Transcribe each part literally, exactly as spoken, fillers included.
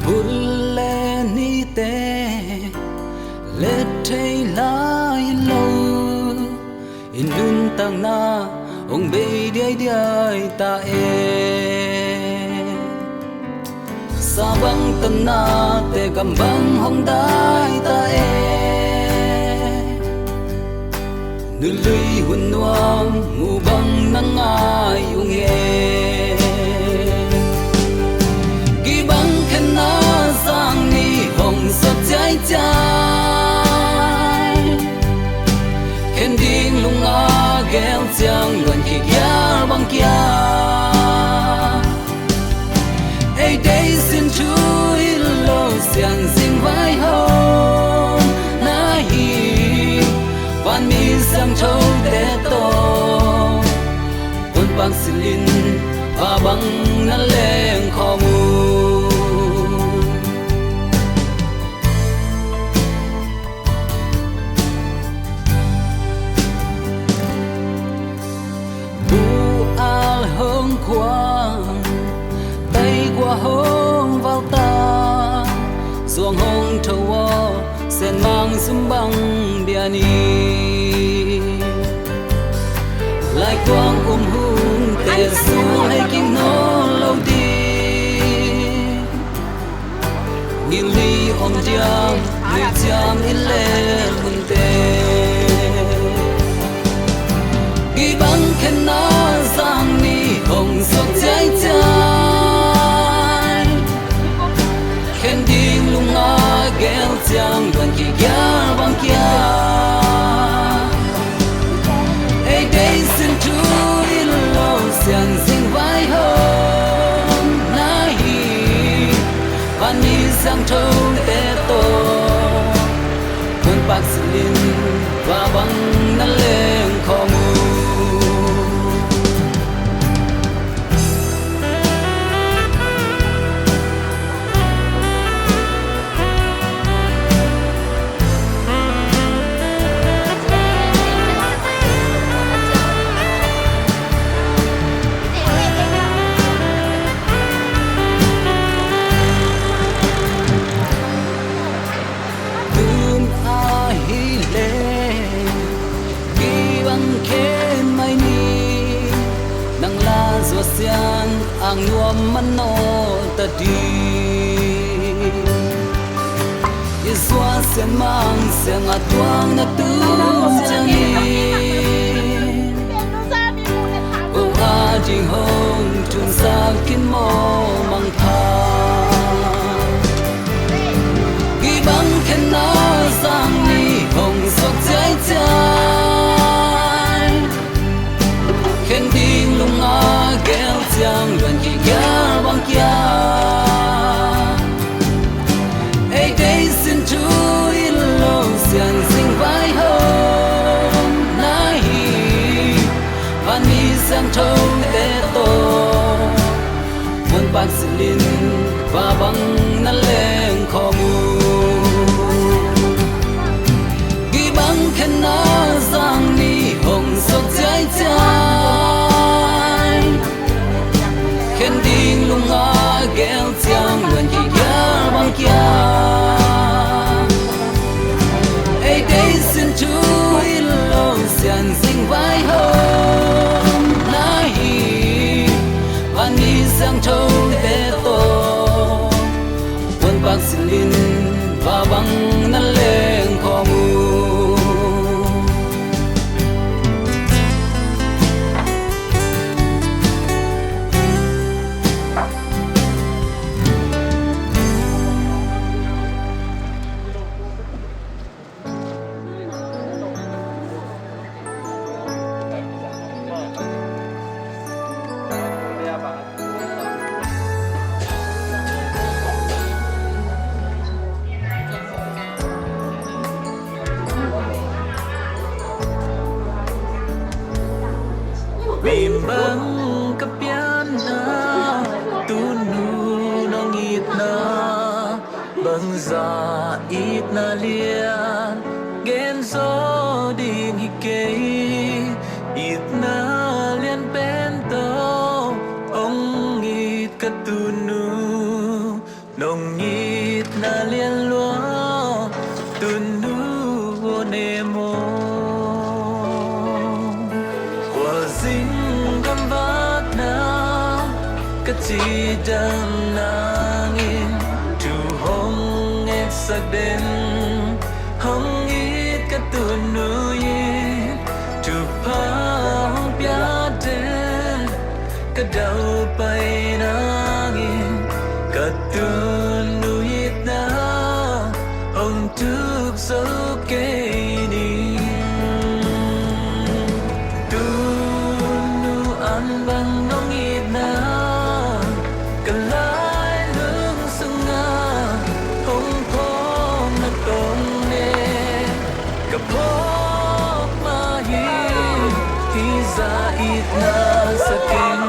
Bul le nite let thei lai lo, i nuntakna hong bei diaidiai ta e. Sa bang tanate gam bang hong dai ta e. Nului hun nuam mu bang na ngai ung e. Gibang khenna zang ni hong sot ciaicia. Khen ding lunga gel ciang luan kigial bang kia. Ei dei sin thu hi lo, sian zing vai hong na hi. Van mi siangthote tawh hun pak silin va bang na leng khawm uh. Bual hong khuang, taigua hong valta, zuang hong tho aw, senmang zumbang bia ni. Laikuang um hungte su hei kim nawn lo ding. Ngilni om diam, ngilciam i lel hunte. Gibang khenna zang ni hong sot ciaicia. Khen ding lunga gel ciang luan kigial bang kia. Ei dei sin thu hi lo, sian zing vai hong na hi. Van mi siangthote tawh hun pak silin va bang na leng khawm uh. Tun ahih leh kibang khen mai ni. Nang la zuah siang ang nuam manawh ta ding. I zuah sian mang siang a tuang na tung ciangin ko a ding hong tunsak in maw mangpha. Gibang khenna zang ni hong sot ciaicia. Khen ding lunga gel ciang luan kigial bang kia. Ei dei sin thu hi lo, sian zing vai hong na hi. Van mi siangthote tawh hun pak silin va bang na leng khawm uh. Gibang khenna zang ni hong sot ciaicia. Khen ding lunga gel ciang luan kigial bang kia. Ei dei sin thu hi lo, sian zing vai hong na hi. Van mi siangthote tawh hun pak silin va bang na leng khawm uh. Bimbang ka pianna, tunu nong itna, bangzah itna lian gen zo ding hi kei. Itna lian pen tawh hong it ka tunu, Nong itna lian lua, tunu aw ne maw? Khualzin gamvakna ka cidam nangin thu hong etsak den, hong it ka tunu in thupha hong pia den. Ka daupai nangin ka tunu itna hong tup zo kei ni. Tunu an bang nong itna ka lailung sungah hong phawk na tong ne. Ka phawk mah hi, hi zah itna sa keng.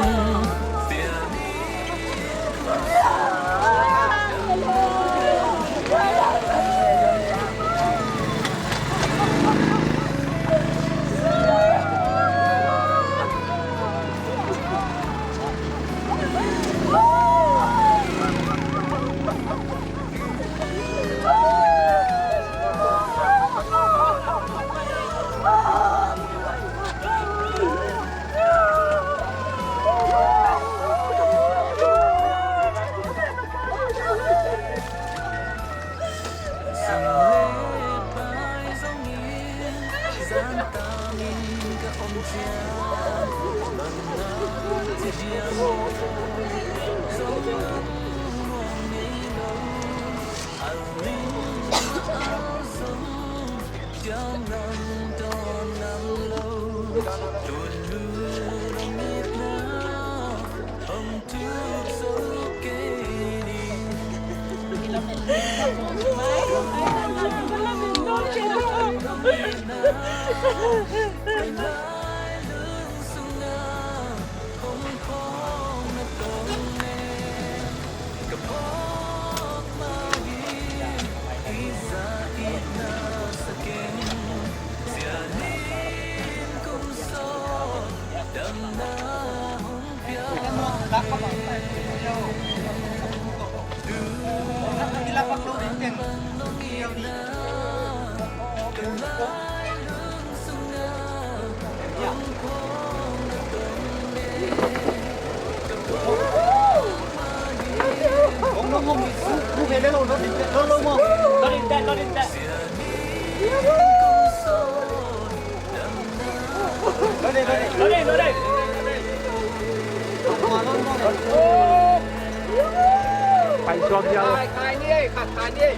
Khai, khai ni ei, khai, khai ni ei.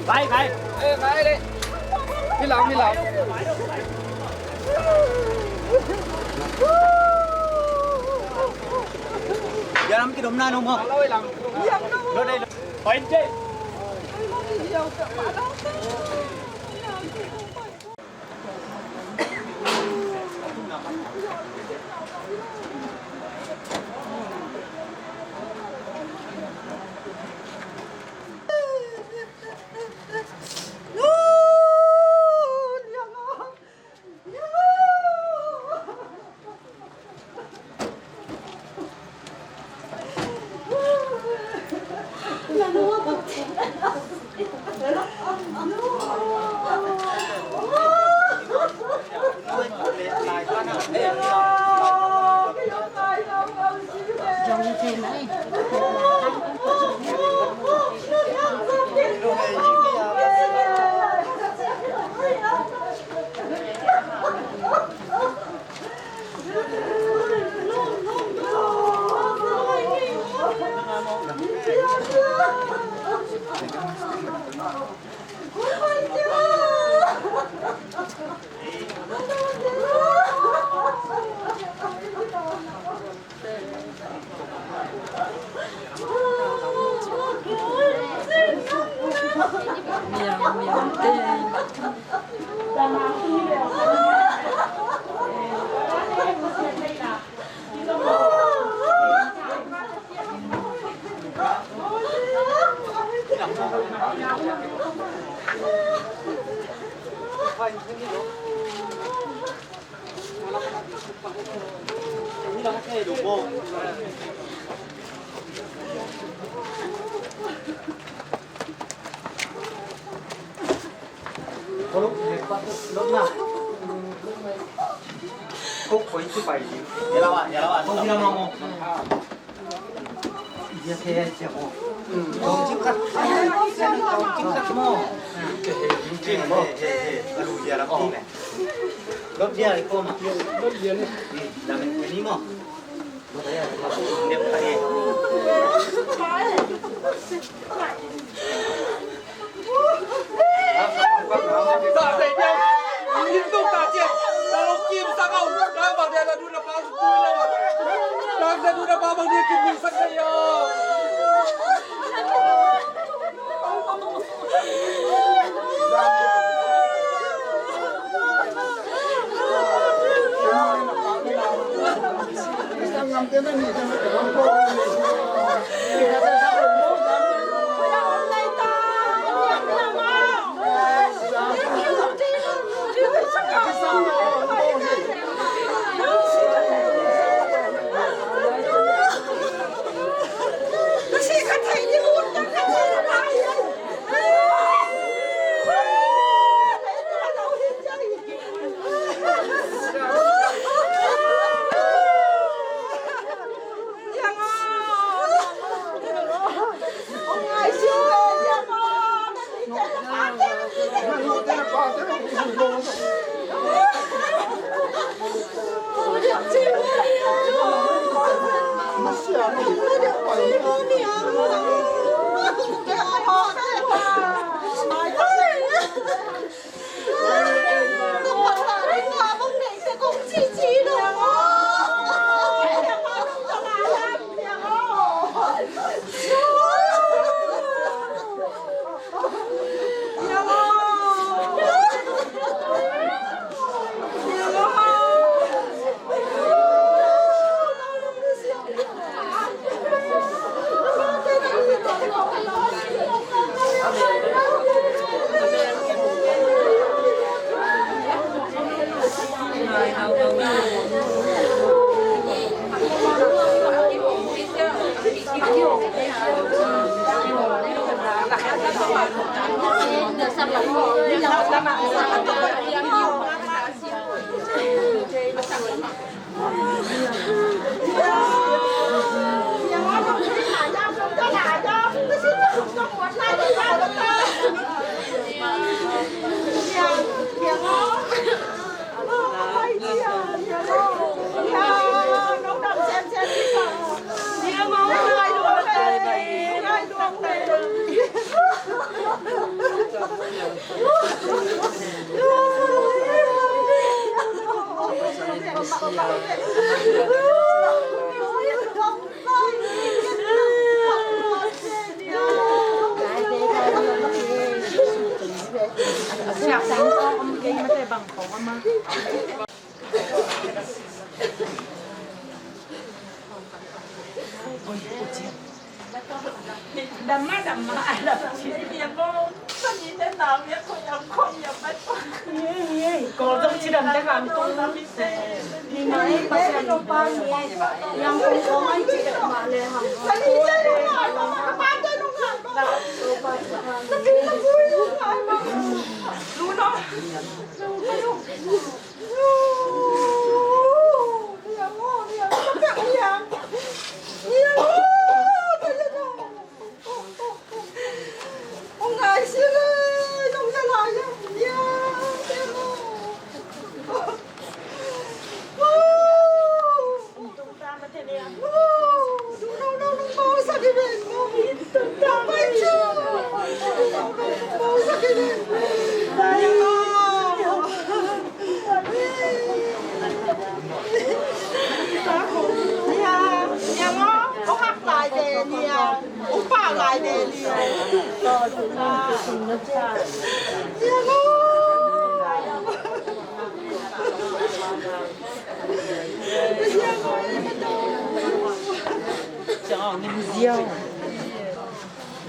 Khai, khai. Eh, khai le. Hi lam, hi lam. Yalam kidom na no mo. Lo dei. Point je.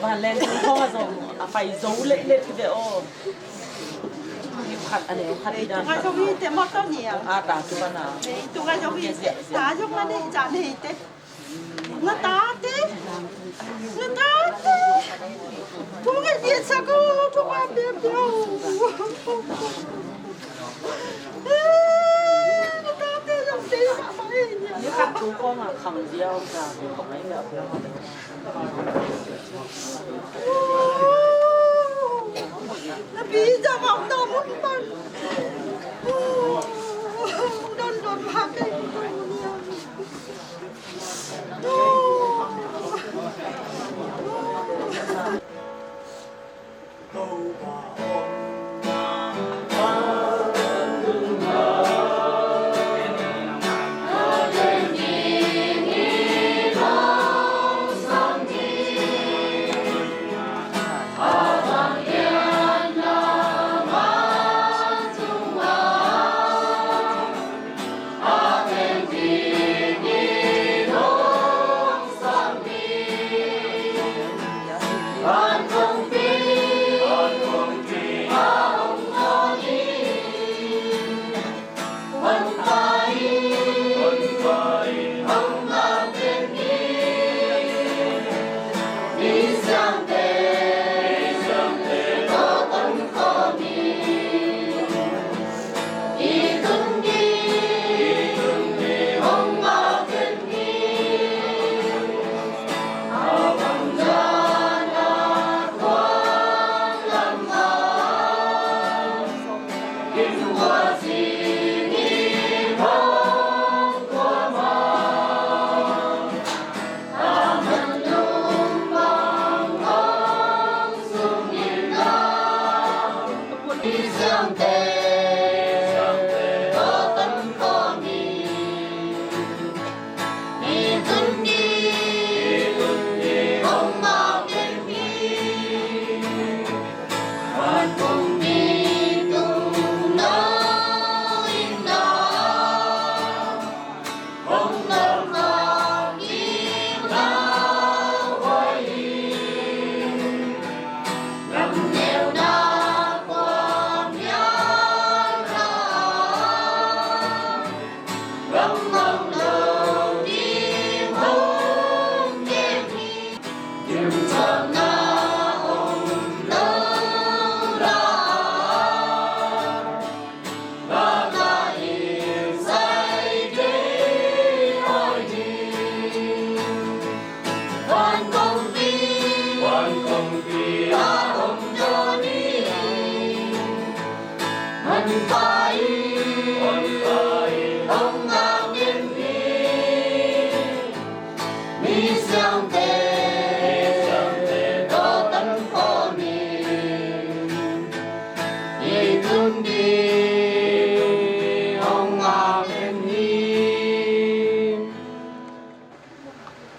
Vanleng tung khawng a zong a pai zo leh leh hi ve aw. Hi khat a neu khat hi dan khat. Tung a zong hi te mawtaw ni a. A ta tu ka na. Tung a zong hi te. Ta zong na nei ta nei te. Na tate. Na tate. Tung a hi te sa ko tung a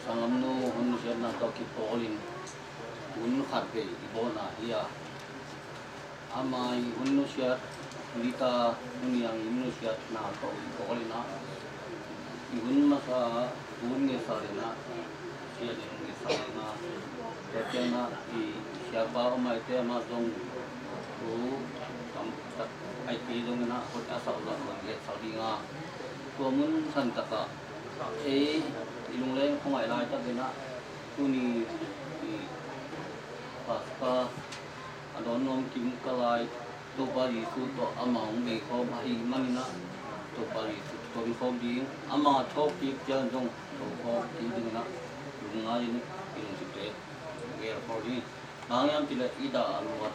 Sanggamnu hun nusiatna tawh kipawlin hun khat vei i bawlna hi a, ama i hun nusiat, Lita Hun Niang i hun nusiatna tawh i bawlin ah, i hun masa hun ngeisa ding ah, sia ding ngeisa ding ah, tua ciang ah i siapa om maite amah zong thu tamtak ai kei zongin ah hoih a sau zah man ngetsak ding a, tua mun khantak ah ei i lungleng khuangaih laitak in ah tuni i Paska a dawn nuam kim ka lai Topa Jesu tawh amah hong bei khawm ahih manin ah Topa Jesu tawh hong khawm ding, amah thawhkik ciang zong tawh khawm kik dingin ah lungngai in i lungsimte gel khawm ding. Bang hang hiam cih leh i dah luat,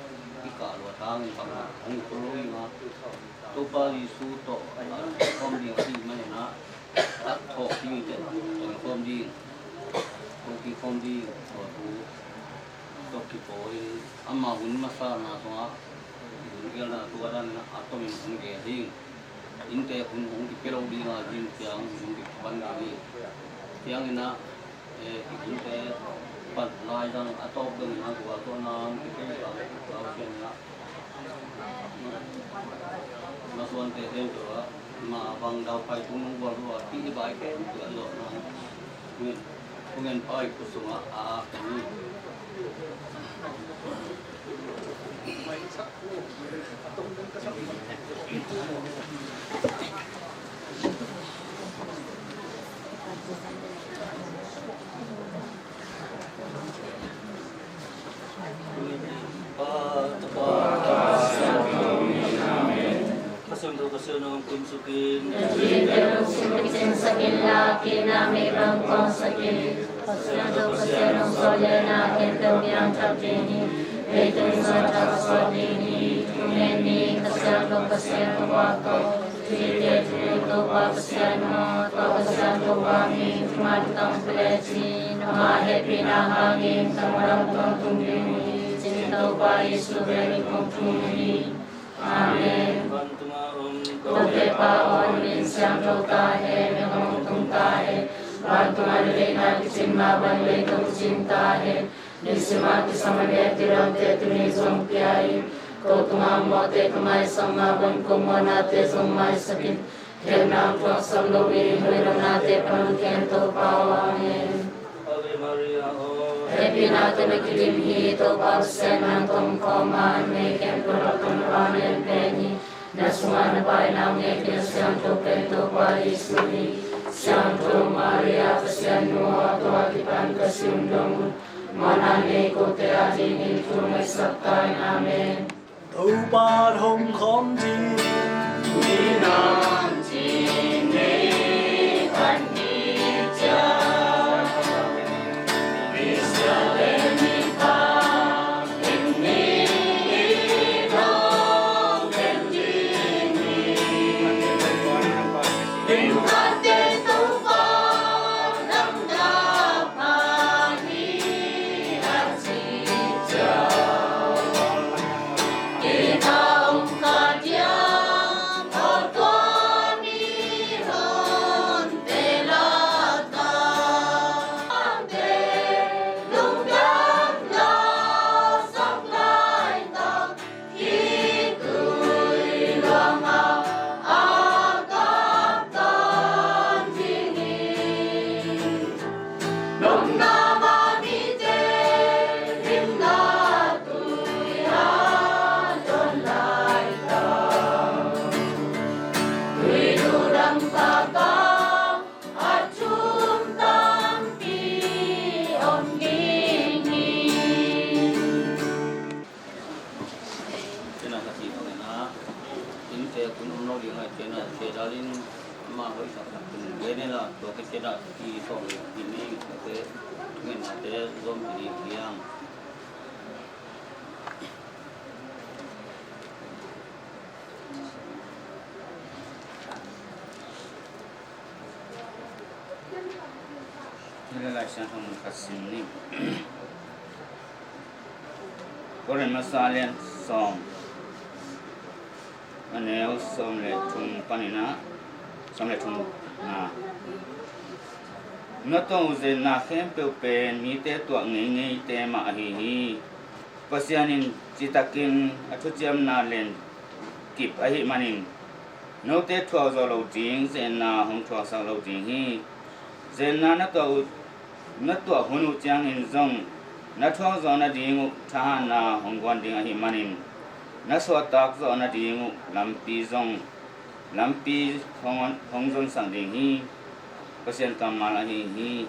i kah luat hangin bangmah hong khol lo ding a, Topa Jesu tawh a khawm ding ahih manin ah tak thawhkik in tawh hong khawm ding, thawhkik khawm ding, tua thu tawh kipawlin ama hun masana sungah hun gelna tua dan a tomin hong gel ding. Innte hun hong kipia lo ding a, zing ciang hun kipan ding hi. Ciangin ah, eh, i hunte pan lai zang a tawp dongin ah gualzawhna hong kipia ding a, Lausian in ah masuante ten tua ma bang daupai tung nung gual rua ti i bai ken tua zawh na. Ngen, ngen pai kusung a a kani. Ka thute lungsim kicingsak inla, ki-itna mei bang kuangsak in. Ka siangtho Pasian, nong sawt leh na khempeuh piangthak ding hi. Leitung in suanthak suak ding hi. Thugen ni, ka siangtho Pasian, ka guak tawh. Thute thunei Topa Pasian aw, tua ka siangtho pa min thuman tang pia lecin, ama hehpihna hangin ka lungdam tuamtuam ding hi, ci-in Topa Jesuh min in kong thum hi. Amen. Vantung a om Topa aw, na min siangtho ta hen, na gam hong tung ta hen. Vantung a na deihna kicing mah bang leitung ah kicing ta hen. Nisim a kisam a na hehpih lamte tuni zong pia in. Ko tungah mawhte ka maisak mah bang ko mawhnate zong maisak in. Kei nang thuaksak loin, hoih lohnate pan hong kem Topa aw. Amen. Ave Maria aw, hehpihna tawh na kidim hi, Topa Pasian nang tawh om khawm a, numei khempeuh lak tawh nang vanglian pen hi. Na sungah na Pa in nang ngei, na siangtho pen Topa Jesuh hi. Siangtho Maria, Pasian nu aw, tua kipan ka si hun dong un, mawhna nei kote adingin thu ngaihsak ta in. Amen. Topa hong khawm ding. Ni nang ci ngei kan ni ciang. A thum tampi om ding hi. Tena ka cih bangin ah, innte kun om lo ding ahih ciangin ah, thedal in amah hoihsak tak kun gen inla, tua khit ciangin ah i sawm i nih i nate, thungetnate zom hi ding hi hang. Hih Lai Siangtho mun khat sim ni. Korin masa lian sawm, a neu sawm le thum panin ah, sawm le thum na. Na tuah uh zenna khempeuh pen mite tuah ngeingeite mah ahi hi. Pasian in citakin a thuciamna len kip ahih manin, note thuak zawh loh ding zenna hong thuaksak lo ding hi. Zenna na tuah uh, na tuah hun uh ciangin zong na thuak zawh nading uh thahatna hong guan ding ahih manin, na suahtak zawh nading uh lampi zong, lampi hong, hong zonsak ding hi. Pasian kammal ahi hi.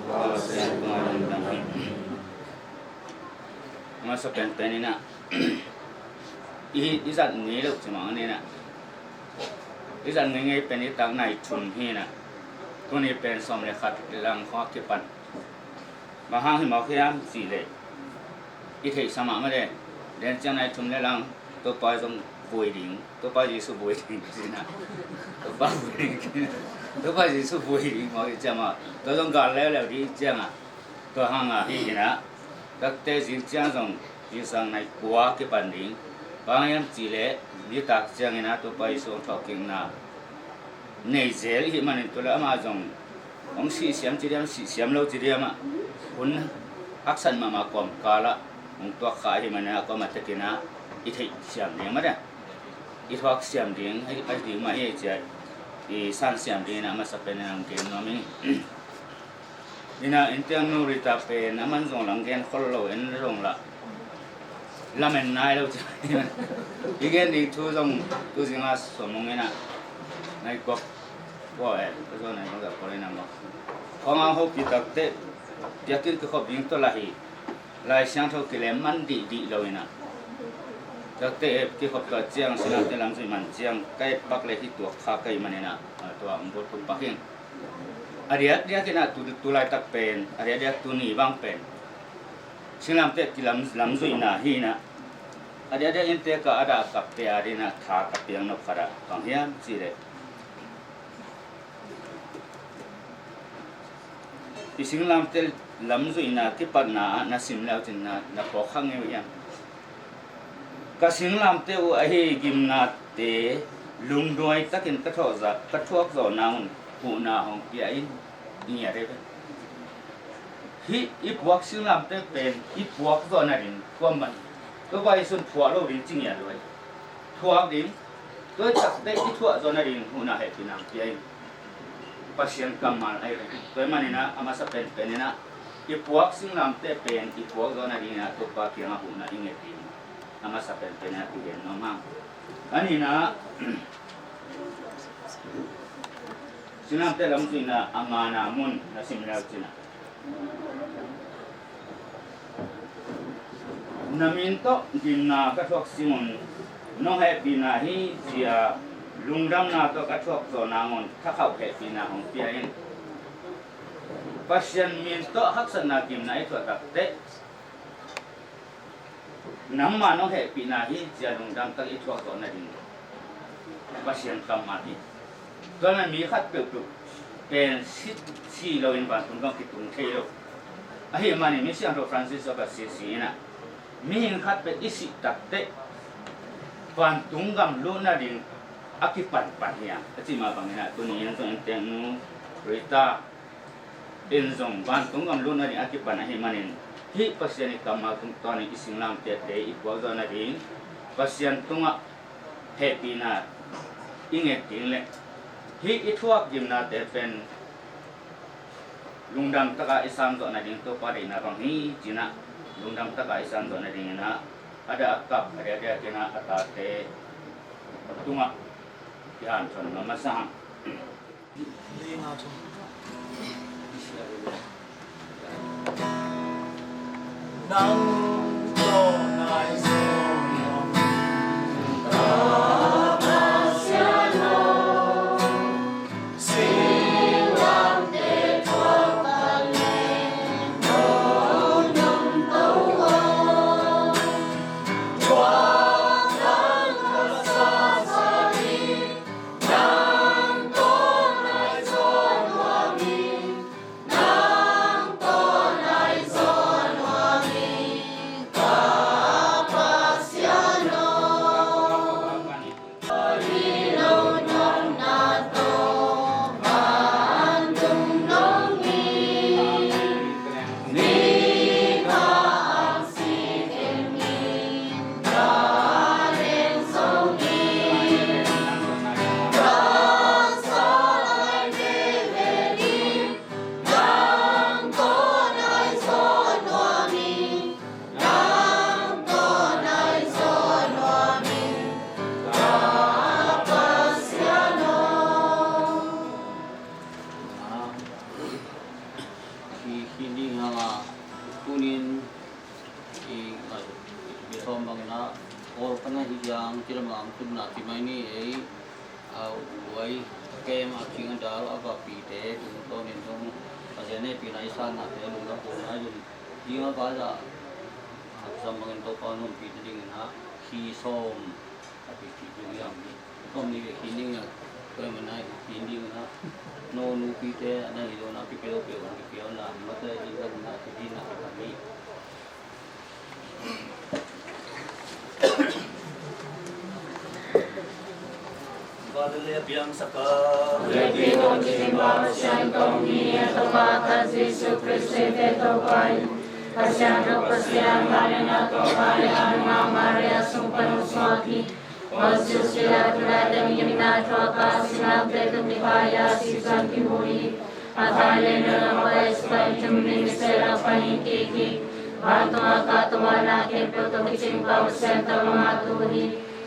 Pasian kammal ahi hi. Masa penpen in ah, i, i zat ngei loh ci mah in ah, i zat ngeingei pen i tak nai thum hi in ah, tuni pen sawm le khat lang khawng a kipan. Bang hang hi mawk hiam cih leh, i theihsa mahmah leh, den ciang nai thum le lang, Topa zong vui ding, Topa Jesuh vui ding ci in ah. Topa vui ding, Topa Jesuh vui ding mawk i ciang ah, tua zong gal leuleu ding i ciang ah. Tua hang a hi in ah, takte zing ciang zong zingsang nai kua kipan ding. Bang hiam cih leh, nitak ciangin ah Topa Jesuh hong thawhkikna nei zel i hih manin, tu leh amah zong hong sihsiam ci diam, sihsiam lo ci diam ah, hun haksat mahmah kawmkal ah hong tuak kha ahih manin ah, a kuamah tekin ah i theihsiam ding mah ding, i thuaksiam ding, a ding mah hi ci a, i sansiam dingin ah a masa pen in ah hong gen nuam ing. Ina, innte ah Nu Rita pen, aman zong lang gen khol lo, en zong lah lamen nai lo ci. I gen ding thu zong tu zing a sawm hong in ah, nai kop, ko e, ko zong nai kop, ko le na ma. Khawng a hopih takte, biakinn kikhop ding tawh lah hi. Lai Siangtho kilem man dihdih lo in ah, Takte kikhop tua ciang, singlamteh lam zuih man ciang, ka et pak le hih tuak kha ka hih manin ah, tua hong bawlkhop pak ing. A diakdiak in ah tu, tu laitak pen, a diakdiak tuni bang pen singlamteh kilam, lam zuihna hi in ah, a diakdiak innte ka a dah kapte a dingin ah tha ka piak nop khat ah bang hiam cih leh, i singlamteh lam zuihna kipatna ah na sim le uh cin na, na phawk kha ngei uh hiam? Ka singlamteh uh ahi gimnate lungduai takin ka thuak za, ka thuak zawh nang un huhna hong pia in, i ngiat hi ve. Hih i puak singlamteh pen i puak zawh nading kuaman, tua pai sun thuak lo ding ci ngiat lo hi. Thuak ding, tua i takte i thuak zawh nading huhna hehpihna hong pia in. Pasian kammal ahi ve. Tua ahih manin ah a masa penpen in ah i puak singlamteh pen i puak zawh nadingin ah Topa kiangah huhna i nget ding a masa penpen in ah kigen nuam hang. A nihna, singlamteh lam zuihna a ngana mun na sim le uh cin ah, na min tawh gimna ka thuak sing un, nong hehpihna hi ci-a lungdamna tawh ka thuak zawh nang un thakhauh hehpihna hong pia in. Pasian min tawh haksatna gimna i thuak takteh, nangmah nong hehpihna hi ci-a lungdam tak i thuak zawh nading Pasian kammal hi. Tua ahih manin mi khat peuhpeuh pen si, si loin vantung gam kitung thei lo. Ahih manin Misiangtho Francis of Assisi in ah, mihing khat pen i sih takteh vantung gam lut nading a kipanpan hi a, a cih mah bangin ah tuni in zong innteeknu Rita in zong vantung gam lut nading a kipan ahih manin, hih Pasian i kammal tungtawnin i singlamtehte i puak zawh nading Pasian tungah hehpihna i nget ding le hih i thuak gimnate pen lungdam taka i sam zawh nading Topa deihna bang hi ci-in ah, lungdam taka i sam zawh nadingin ah a dah a kap, a diakdiak in ah a tate tungah i hanthawn masa hang. Hi, hi ding hang a, tunin i, i sawm bangin a, Kawl pan a hi ciang, ci lam a ang tupna ci mai ni ei, a, uai, a kem a cing a dal a vapite tungtawnin zong Pasian hehpihna i sannate lungdam pawlna zong ding a, vai a, a sawm bangin Topa hong ompih nadingin a, hi sawm a pi ci zong hiam hi. Kawm ni ve khin ding a, tua hi mana khin ding a, no nupite a na hi lo na kipia lo peuh a kipia lo na, mate in lo na kipia na kipia ni. Vale le piang saka. Leki dong ci ba Pasian tong ni a Topa ka Jesu Kristo te Topa i. Pasian ro Pasian vale na Topa i a nunga Maria sung pan uswaki. Pontius Pilat tua teng gimna thuaka singlamteh tung kipaya sihsan kimu hi. A thai le na lampai sipai thum ning sela panin kiki. Vantung a kah tua na khempeuh tawh kicing pa Pasian tawh amah tu hi.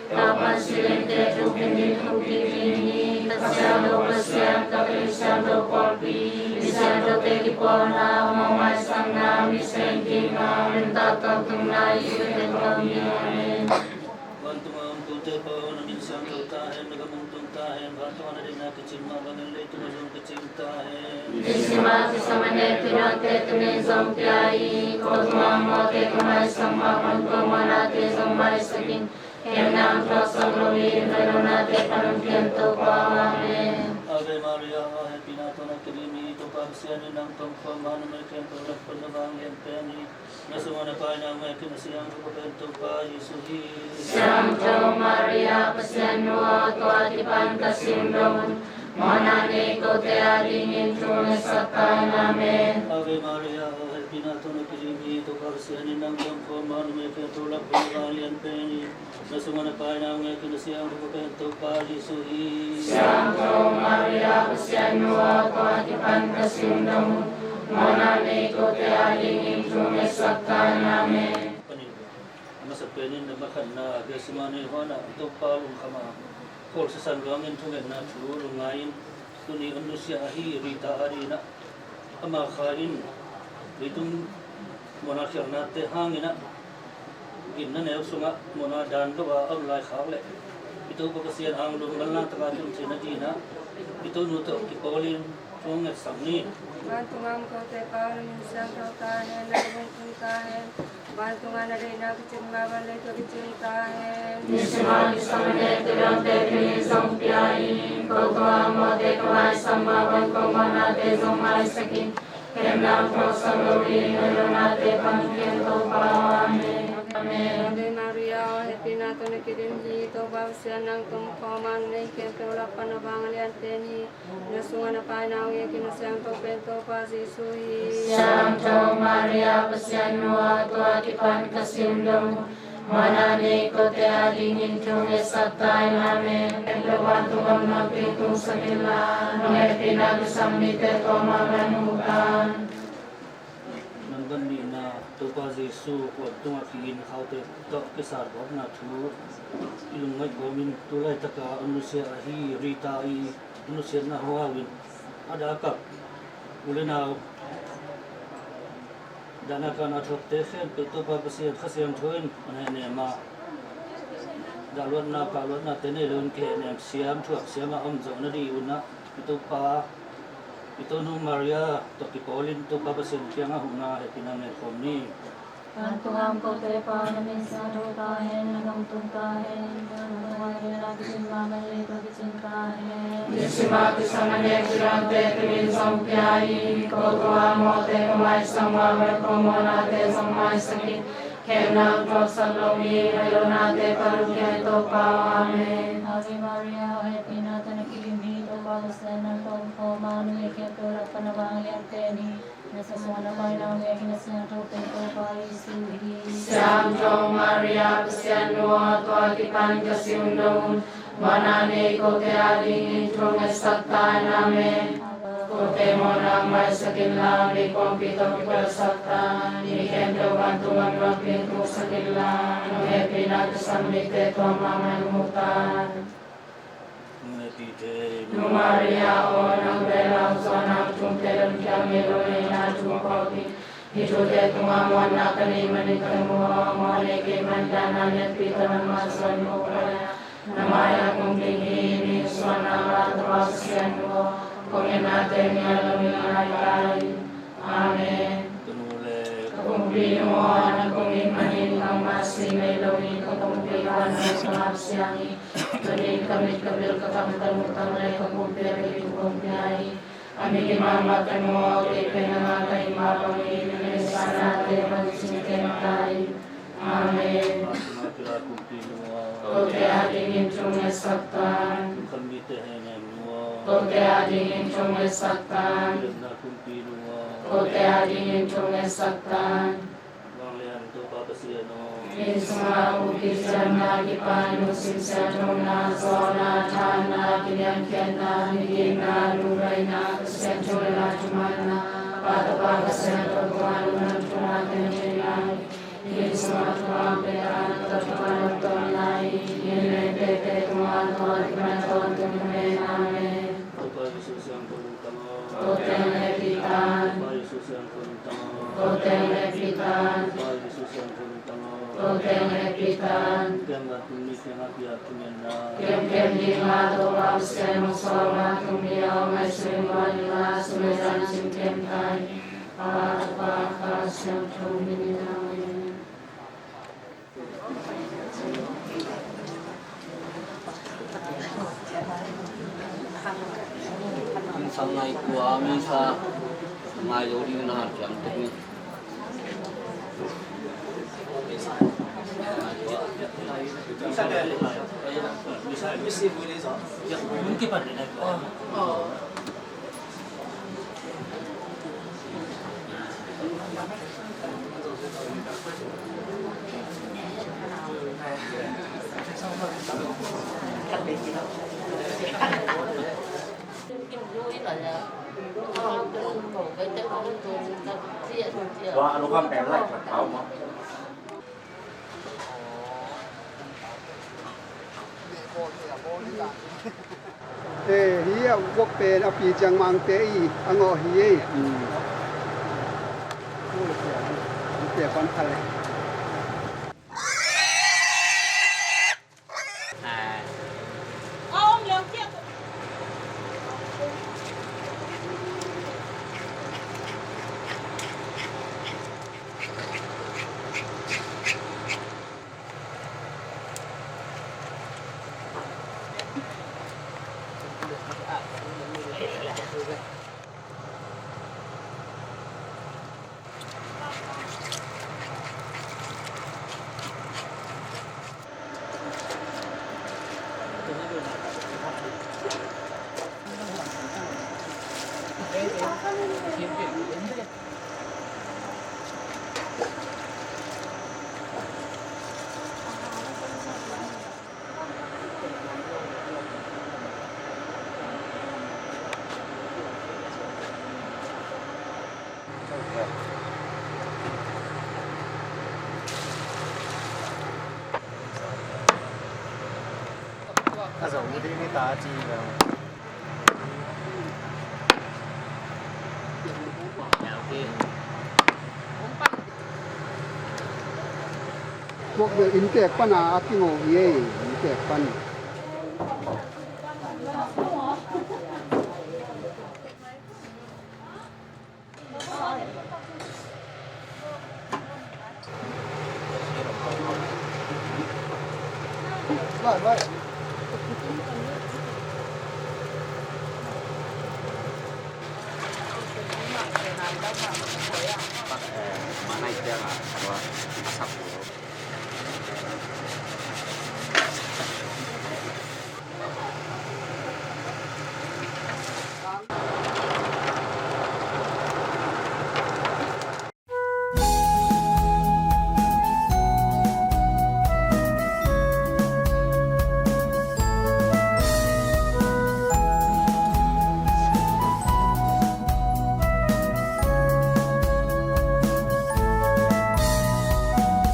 Tua pan silente thu pen din thu kiki hi. Ka Pasian lo Pasian ka Pasian lo pawlpi. Pasian lo te kipawlna mawh maisakna mi seng kikna nuntak tawntungna i pen kawmi. Amen. Vantung a om kote pa aw, na min siangtho ta hen, na gam hong tung ta hen, vantung a na deihna kicing mah bangin leitung ah zong kicing ta hen. Nisim a kisam a nek kiduante tuni in zong pia in, ko tung a om mawkte ka maisak mah bang ko mawhnate zong maisak in. Khemna hong tuaksak lo in, na lohnate pan hong kem Topa aw. Amen. Ave Maria, hehpihna tawh na kidim hi, Topa Pasian in nang pumkhat a om a, numei khempeuh lak pan na vanglian pen hi. Na sungah na paina hong et in, na siangtho pen Topa Jesu hi. Siangtho Maria, Pasian nu aw, tua kipan ka si un dong un, mawhna nei kote adingin thu hong ngetsak ta in. Amen. Ave Maria, hehpihna tawh na kidim hi, Topa Pasian in nang pumkhat a om a, numei khempeuh lak pan na vanglian pen hi. Na sungah na paina hong et in, na siangtho pen Topa Jesu hi. Siangtho Maria, Pasian nu aw, tua kipan ka si un dong un, mawhna nei kote adingin thu hong ngetsak ta in. Amen. Panin, a masa penin na makhatna Gethsemane huan ah Topa lungkham a, khual sisan luangin thungetna thu lungngai in, tuni hong nusia ahi Rita adingin ah, ama kha in leitung mawhna khialhnate hangin ah, ginna neu sungah mawhna dan lo a om lai khak leh, i Topa Pasian ang lum manlang taka tun theihna dingin ah, i Tonu tawh kipawlin thu hong ngetsak ni. Vantung a om kote pa aw, na min siangtho ta hen, na gam hong tung ta hen. Vantung a na deihna kicing mah bang leitung ah kicing ta hen. Nisim a kisam a nek kiduante tuni in zong pia in, ko tung a om mawkte ka maisak mah bang ko mawhnate zong maisak in. Khemna hong tuaksak lo in, na lohnate pan hong kem Topa aw. Amen. Amen. Ave Maria, hehpihna tawh na kidim hi, Topa Pasian in nang pumkhat a om a, numei khempeuh lak pan na vanglian pen hi. Na sungah na paina hong et in, na siangtho pen Topa Jesu hi. Siangtho Maria, Pasian nu aw, tua kipan ka si un dong un, mawhna nei kote adingin thu hong ngetsak ta in. Amen. Khempeuh vantung a om Nuam Pi hong tungsak inla, nong hehpihna kisam mite tua mah bang hong mu ta in. Nang bang nihna Topa Jesu vantung ah ki-in khaute tawh kisat bawkna thu i lungngaih kawmin, tu laitaka hong nusia ahi Rita i nusiatna hawhau in a dah a kap u le nau, dahna kahna thuakte khempeuh Topa Pasian Kha Siangtho in hong hehnem a, dahluatna pahluatnate nei loin kihehnem siam thuak siam a om zawh nading un ah, i Topa, i Tonu Maria tawh kipawlin Topa Pasian kiangah huhna hehpihna ngen khawm ni. Vantung a om kote pa aw, na min siangtho ta hen, na gam hong tung ta hen. Vantung a na deihna kicing mah bang leitung ah kicing ta hen. Nisim a kisam a nek kiduante tuni in zong pia in, ko tung a om mawkte ka maisak mah bang ko mawhnate zong maisak in. Khemna hong tuaksak lo in, na lohnate pan hong kem Topa aw. Amen. Ave Maria, hehpihna tawh na kidim hi, Topa Pasian in nang pumkhat a om a, numei khempeuh lak pan na vanglian pen hi. Na sungah na paina hong et in, na siangtho pen Topa Jesu hi. Siangtho Maria, Pasian nu aw, tua kipan ka si un dong un, mawhna nei kote adingin thu hong ngetsak ta in. Amen. Kote mawhna hong maisak inla, meikuangpi tawh kipelsak ta in. Mi khempeuh vantung a om Nuam Pi hong tungsak inla, nong hehpihna kisam mite tua mah bang hong mu ta in. Nu Maria aw, nang bel lauhuai zuan a, thumte lungkiat ngei lo na hihna thu phawk in. Hih thute tungah muanna ka neih manin ka lungmuang aw, mawhnei kei mah in dahna lianpi tawh nangmah zuan ko lai-a, na mai-ah kong ding hi. Mihing suahna ngah Topa Pasian nu aw, kong ngetnate nial loin ngai ta in. Amen. Ka nu le ka Kumpinu aw, nang kong it manin nangmah si ngei loin ka pumpi vanmai ka ngap siang hi. Tuni-in ka mit, ka bil, ka kam, ka lungtang le ka pumpi a kei kong pia hi. A migim mahmah ka nu aw, kei pen nangah ka it mah bangin na ngetsahnate hong cingkhia ta in. Amen. Kote adingin thu ngetsak ta in. Kote adingin thu ngetsak ta in. Kote adingin thu ngetsak ta in. Vanglian Topa Pasian aw, inn sungah a kumpih ciamna, kipanin, lungsim sianthona, zawhna, thahatna, kiniamkhiatna, migitna, lungngaihna, Pasian thu le la thumanna, Pa, Tapa, Kha Siangtho tungah lungdam thumna khempeuh nei lai. Inn sungah thupha pia in, a tawh thupha nop tawh nei lai. Inn le innteekte tungah tua kipan tawntung hen. Amen. Topa Jesu siangtho lungtang aw. Kote hong hehpih ta in. Topa Jesu siangtho lungtang aw. Kote hong hehpih ta in. Topa Jesu siangtho lungtang aw. Teng hehpih ta in. Kemkem ding a, Topa Pasian, hong sawl vantung mi a om ngaihsun in guan ing a, sum le zan cing kem ta in. Pa, Tapa, Kha Siangtho min in. Amen. Sang ngai kua misa ngai lo ding na, ciang tuk ni. Eh, hi a vok pen a pi ciang mangte i a ngawh hi ei. Hmm. Te pan kha le. A zo mu ding ni ta ci lo. Kuak bel inntek pan a a kingo hi ei, inntek pan.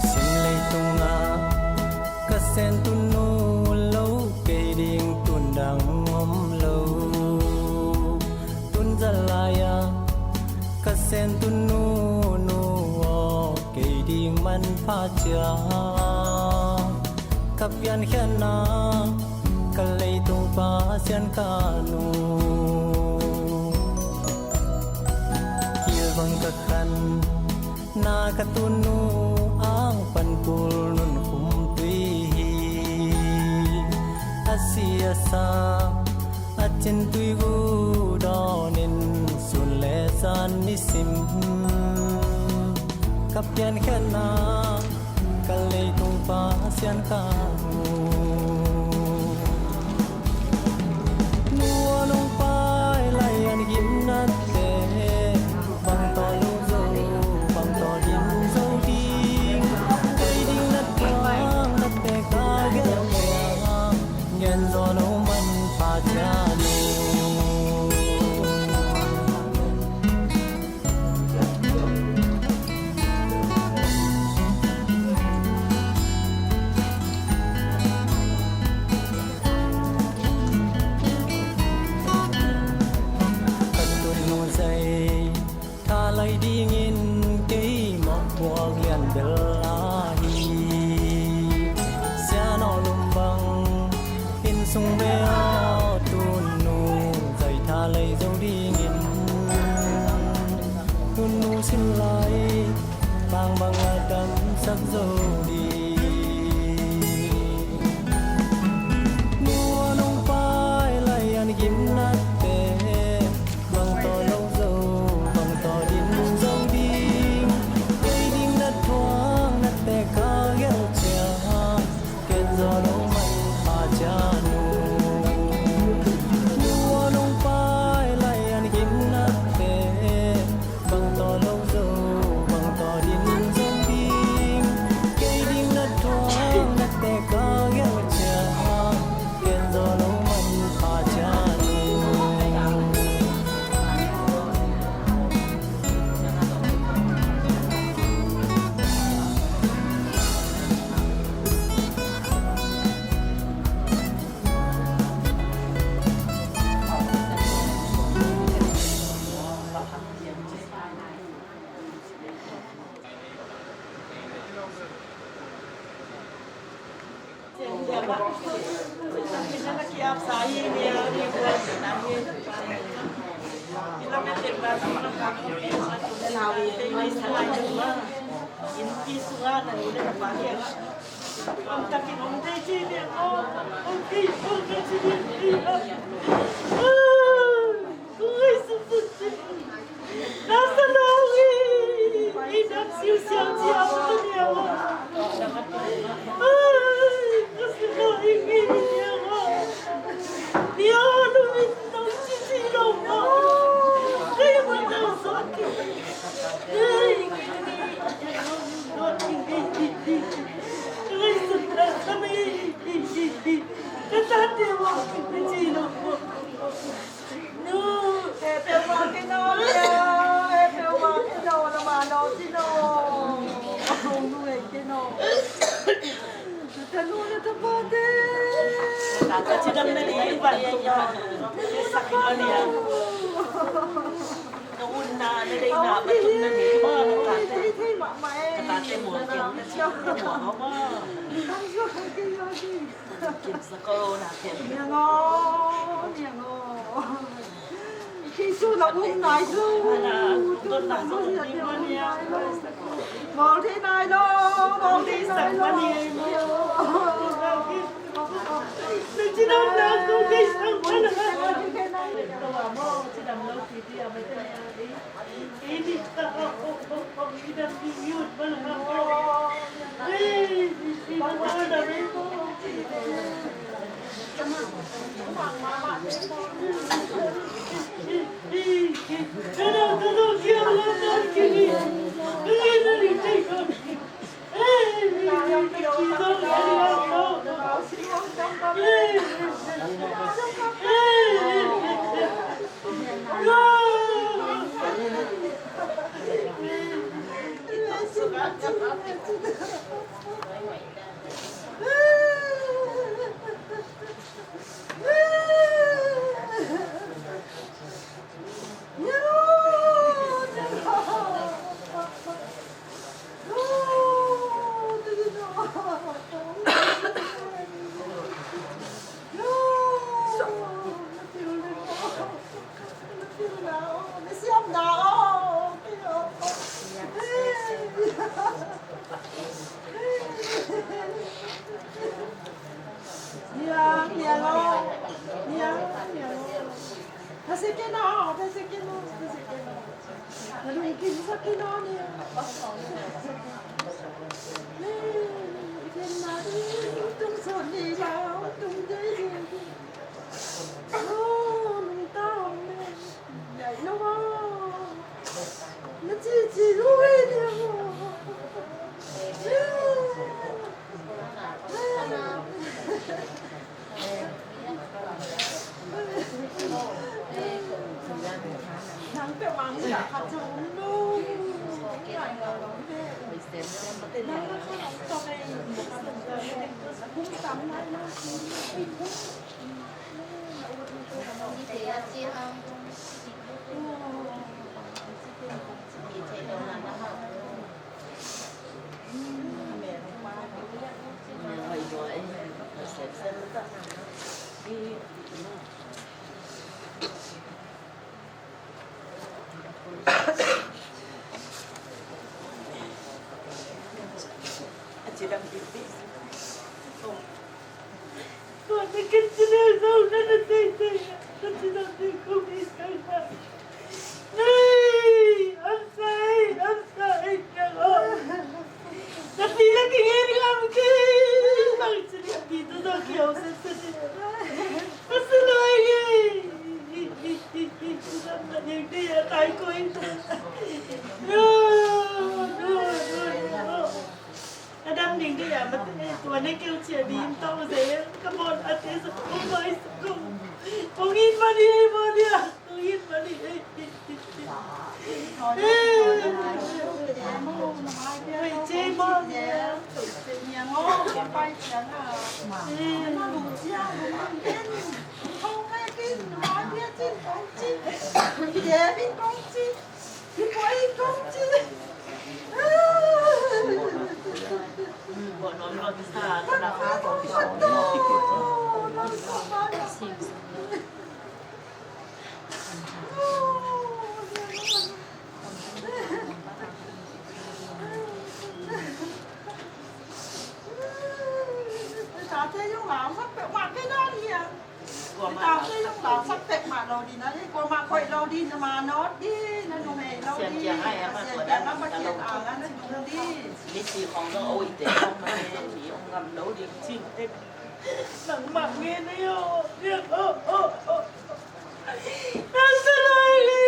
Sin leitungah ka sentun nu lo, kei ding tun dang om lo. Tun zalai-ah ka sentun nu, nu aw, kei ding manpha ciang ka piankhiatna, ka leitung Pasian ka nu. Kilvang ka khan na ka tun nu, ang pan kul nun khum tui hi. A si a sa a cin tui gu dawnin sun le zan nisim ka piankhiatna, ka leitung Pasian ka nu. Nu aw nong pai lai-an gimnate bang tawh lungzo, bang tawh gimzo ding, kei ding na tuang na te ka gelh leng, gen zaw lo manpha ciang nu. A dam ding dih a, mate, tua ne keu cia ding tau zel, ka mon a te sa kong mai sa kong. Kong in mani ei mani a, kong in mani ei. Ei, cei mo. Kuamah sak pek mah lo ding, na kuamah koih lo ding, na manawt ding, na numei lo ding, Pasian kiang ah, Pasian kiang ah, Pasian kiang ah, na nung ding. Misi khong zong a uite khong mah mi ong ngam lo ding cin tek. Nangmah ngen a yo, yo, oh, oh, oh. Nang sa lai li,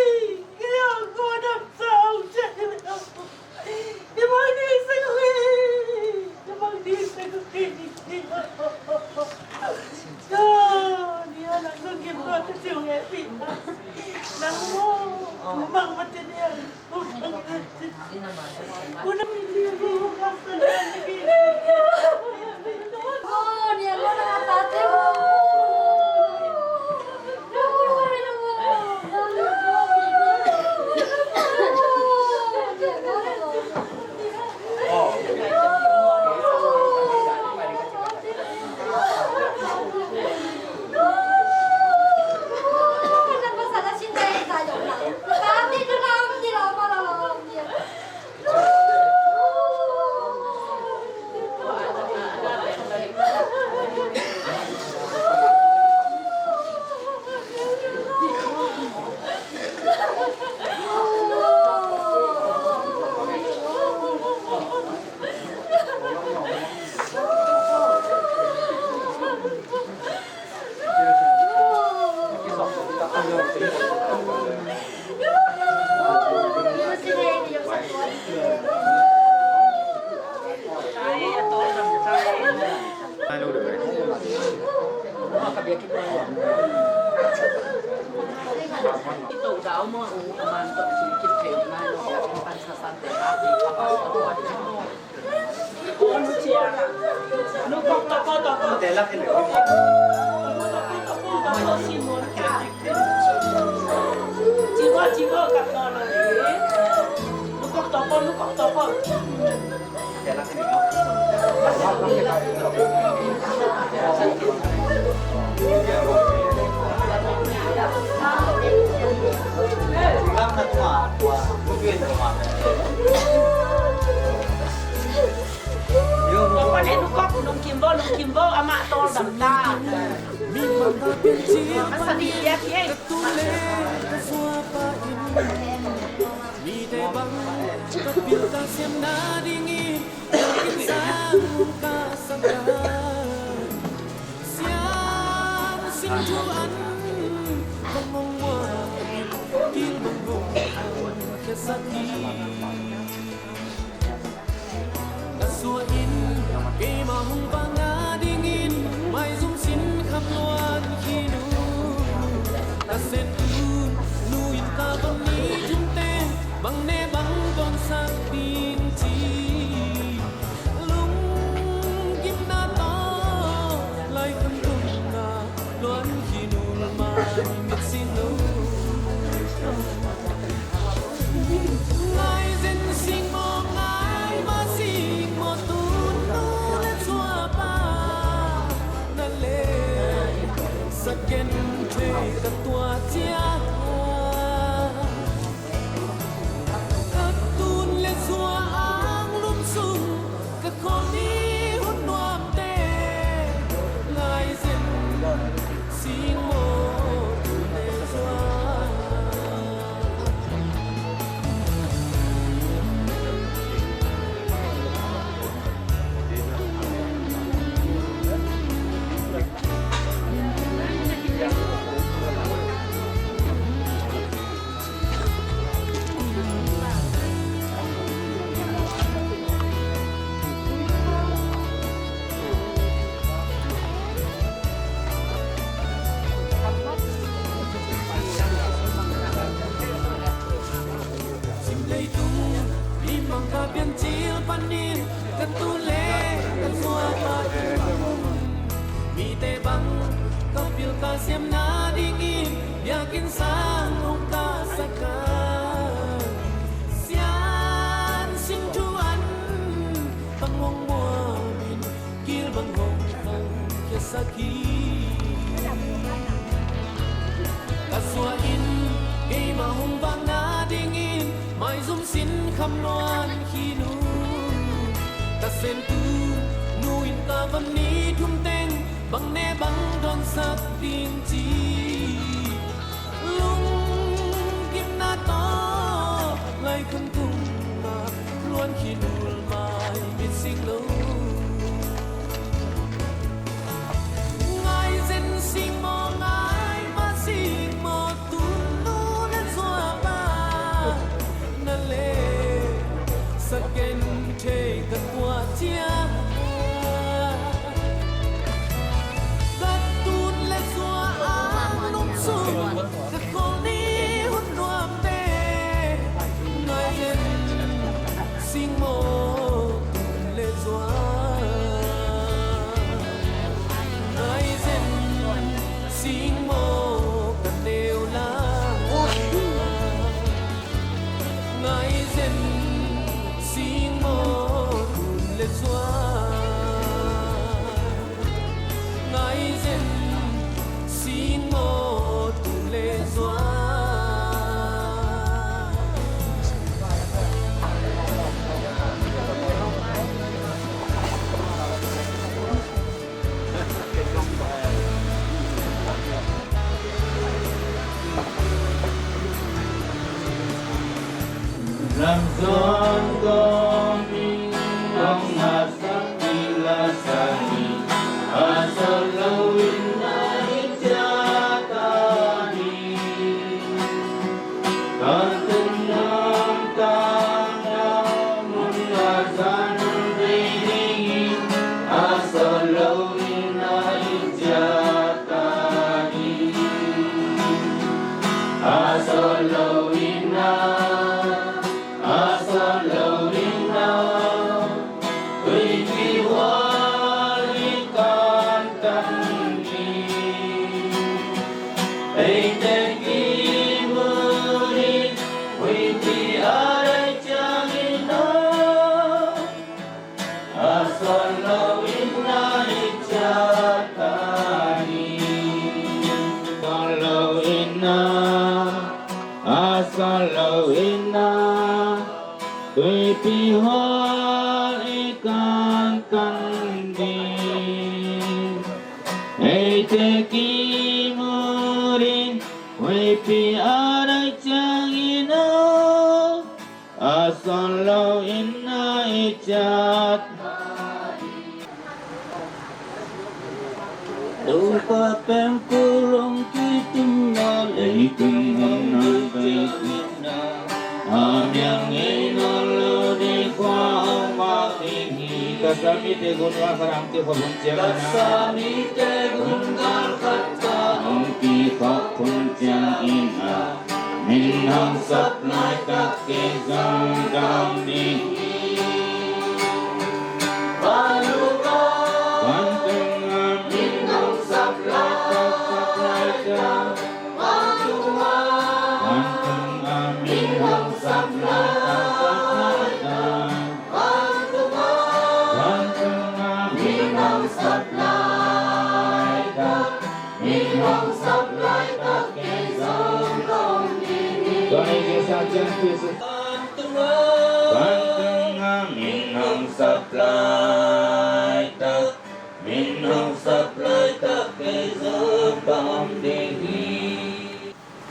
yo, ko dam sa ong cek lo. Nungkimbo, nungkimbo, amah tawldam ta. Masa di dia kiai. Mite bang ka pil ka siam nadingin, ka insang ka sangka. Siang sing thu an, bang hong muak, kin bang hong an khiasak hi. Na suah in, keimah hong pang nadingin, maizum sin kham luan khin uh. Na sen uh, nu in ka van ni thumte, bang ne bang tuansak ding ci. Lunggimna tawh, lai kham tung na, luan khin uh mah mit sin uh. Lai zen Ka suah in keimah hong vak nadingin maizum sin kham luan khin uh. Ka semtu nu in ka van ni thum teng bang ne bang dawnsak ding ci. Lunggimna tawh lai khun tung ah luan khin uh, mai mit sing lo. Ngai zen sing maw, ngai mah sing maw, tun nu le zuak ah na leh sa ken thei ka tuah ciang. Ka tun le zuak ah nung sung ka kol ni hun nuamte. Ngai zen sing maw, tun le zuak. Ngai zen sing maw, ka neu la. Ngai zen sing maw, tun le zuak. Ngai zen sing maw, tun le zuak. Lamzon kong in ong a sak in la sa hi, a sawt lo in na i ciat a hi. Ka tung nuam tang a mun a zan vei ding in, a sawt lo in na i ciat a hi. A sawt lo in na, a sawt lo in na, tuipi hual i kantan hi. Eite kimu ding huipi a dai ciangin a, a sawt lo in na i ciat a hi. Sawt lo in na, a sawt lo in na, tuipi hual i kantan ding. Eite kimu ding huipi a dai ciangin a, a sawt lo in na i ciat. Topa peuh kul hong kitum nawn, leitung hun hong vei kik na, a miang ngei nawn lo ding khua hong vak ding hi. Ka sa mite gun galkhat hong kikhop hun ciangin a, ka sa mite gun galkhat hong kikhop hun ciangin a, min hong sap laitak kei zong ka om ding hi. Vantung a, vantung a, min hong sap laitak, sap laitak. Vantung a, vantung a, min hong sap laitak, sap laitak. Vantung a, vantung a, min hong sap laitak. Min hong sap laitak kei zong ka om ding hi. Tuan ei kei sa ciang Khrist. Vantung a, min hong sap laitak, min hong sap laitak kei zong ka om ding hi.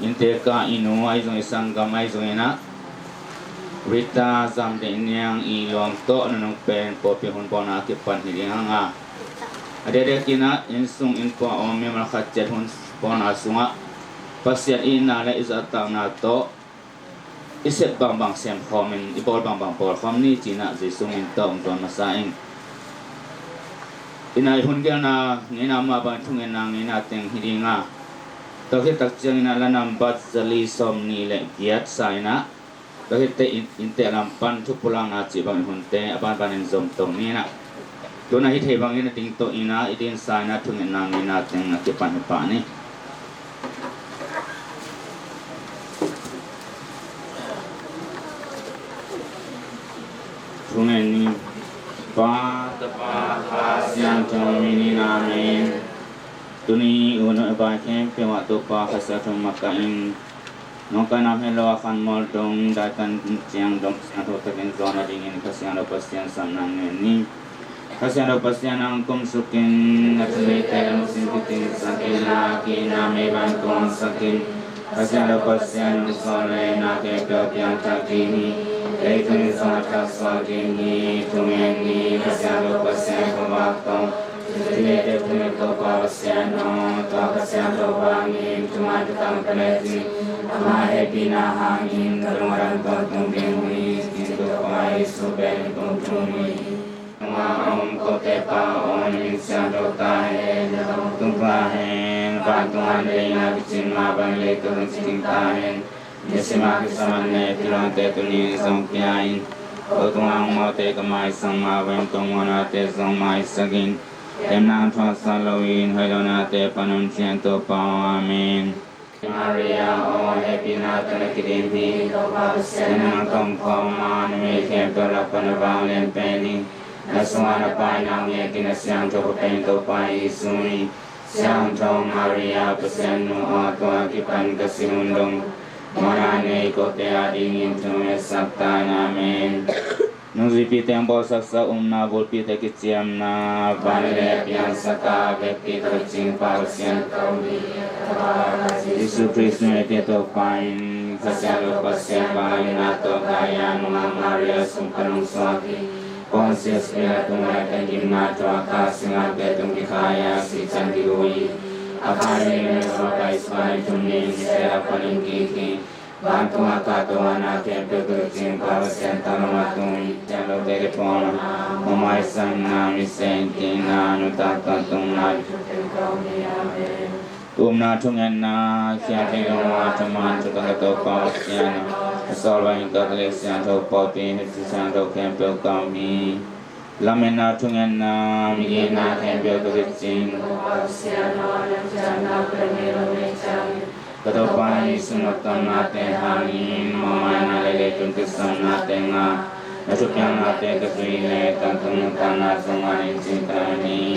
Innte ka i nu ahi zongin, i sanggam ahi zongin ah, Rita Zam Deih Niang i luang tawh nunung pen pawlpi hun bawlna a kipan hi ding hang a, a diakdiakin ah inn sung inn pua a om mimal khat ciat hun bawlna sungah Pasian itna le i zahtakna tawh i sep bangbang sem khawmin, i bawl bangbang bawl khawm ni ci-in ah Jesu min tawh hong zawn masa ing. Inn ah i hun gelna ngeina mah bangin thungetna ngeina teng hi ding a, tua khit tak ciangin ah la nambat zali sawmnih le giat sa in ah, tua khit teh in, innte lam pan thupulakna cih bangin hunte a banbanin zom to ni in ah. Tu-in ah hih thei bangin a ding to in ah, i dinsa in ah thungetna ngeina teng a kipan hi pah ni. Thungen ni. Pa, Tapa, Kha Siang Amen. Tuni u nong vai khempeuh ah Topa Kha Siangtho makaih in, nawngkaina het lo a khanmual dong, daikan ciang dong siangtho takin zawn nadingin Kha Siangtho Pasian sapna ngen ni. Kha Siangtho Pasian, nang kumsuk in, na thumeite lungsim kicinsak in, na kihna mei vantung sak in. Kha Siangtho Pasian, nang sawlna khempeuh piangthak ding hi. Leitung in zong a thak suak ding hi. Thungen ni. Kha Siangtho Pasian khuavak tawh, thumeite thumen Topa Pasian aw, tua Kha Siangtho vangin thuman thutak ka lecin, ama hehpihna hangin ka lungdam tawntung ding hi. Cin Topa Jesu pen kong thum hi. Nangma a om kote Pa aw, na min siangtho ta hen. Na tungah tung ta hen. Vantung ah na deihna kicin mah bangin leitung ah kicin ta hen. Nisim a kisam manna i hih lawngte tuni-in zong pia in. Ko tungah hong mawkte ka maisak mah bangin kong mawknate zong maisak in. Temna hong thuaksak loin hoih lohnate pan hong ciang Topa aw. Amen. Maria aw, hehpihna tawh na kidim hi. Topa Pasian nang tawh kong om a, numei khempeuh lak pan na vanglian pen hi. Na sungah na Pa in hong ngen, a siangtho khat pen Topa Jesu hi. Siangtho Maria, Pasian nu aw, tua kipan ka si hun dong mawhna nei kote adingin thungetsak ta in. Amen. Nungzuipite hong bawlsaksak upna, bulpite kiciamna, vanleng a piangsak a vekpi ka cing Pa Pasian ka um hi. Jesu Khrist numeite Topa in, Kha Siangtho Pasian vangliatna tawh Gaia nungah Maria sung pan hong suak hi. Pontius Pilat tung laitakin gimna thuak a, singlamteh tung kikhai a, sihtan kihu hi. A khaina ni a paisuak a, ni thum ni-in mite lak panin kik hi. Vantung ah kahto a, na khempeuh tawh kicing Pa Pasian tang lamah tung hi. Siangthote kipawl, mawhmaisakna, misen kikna, nuntak tawntungna, upna thungetna, khiatna, lungmuang, thaman, thutak ka Topa Pasian aw, a sawlna in Catholic siangtho pawlpi, hehpih siangtho khempeuh ka um hi. Lametna, thungetna, migitna khempeuh tawh kicing ka Topa Jesu noptawnnate hangin, mawhmaina le leitung kisapnate ngah, na thupiaknate ka zui leh, tangtung nuntakna zong ngah in, cin ka lam hi.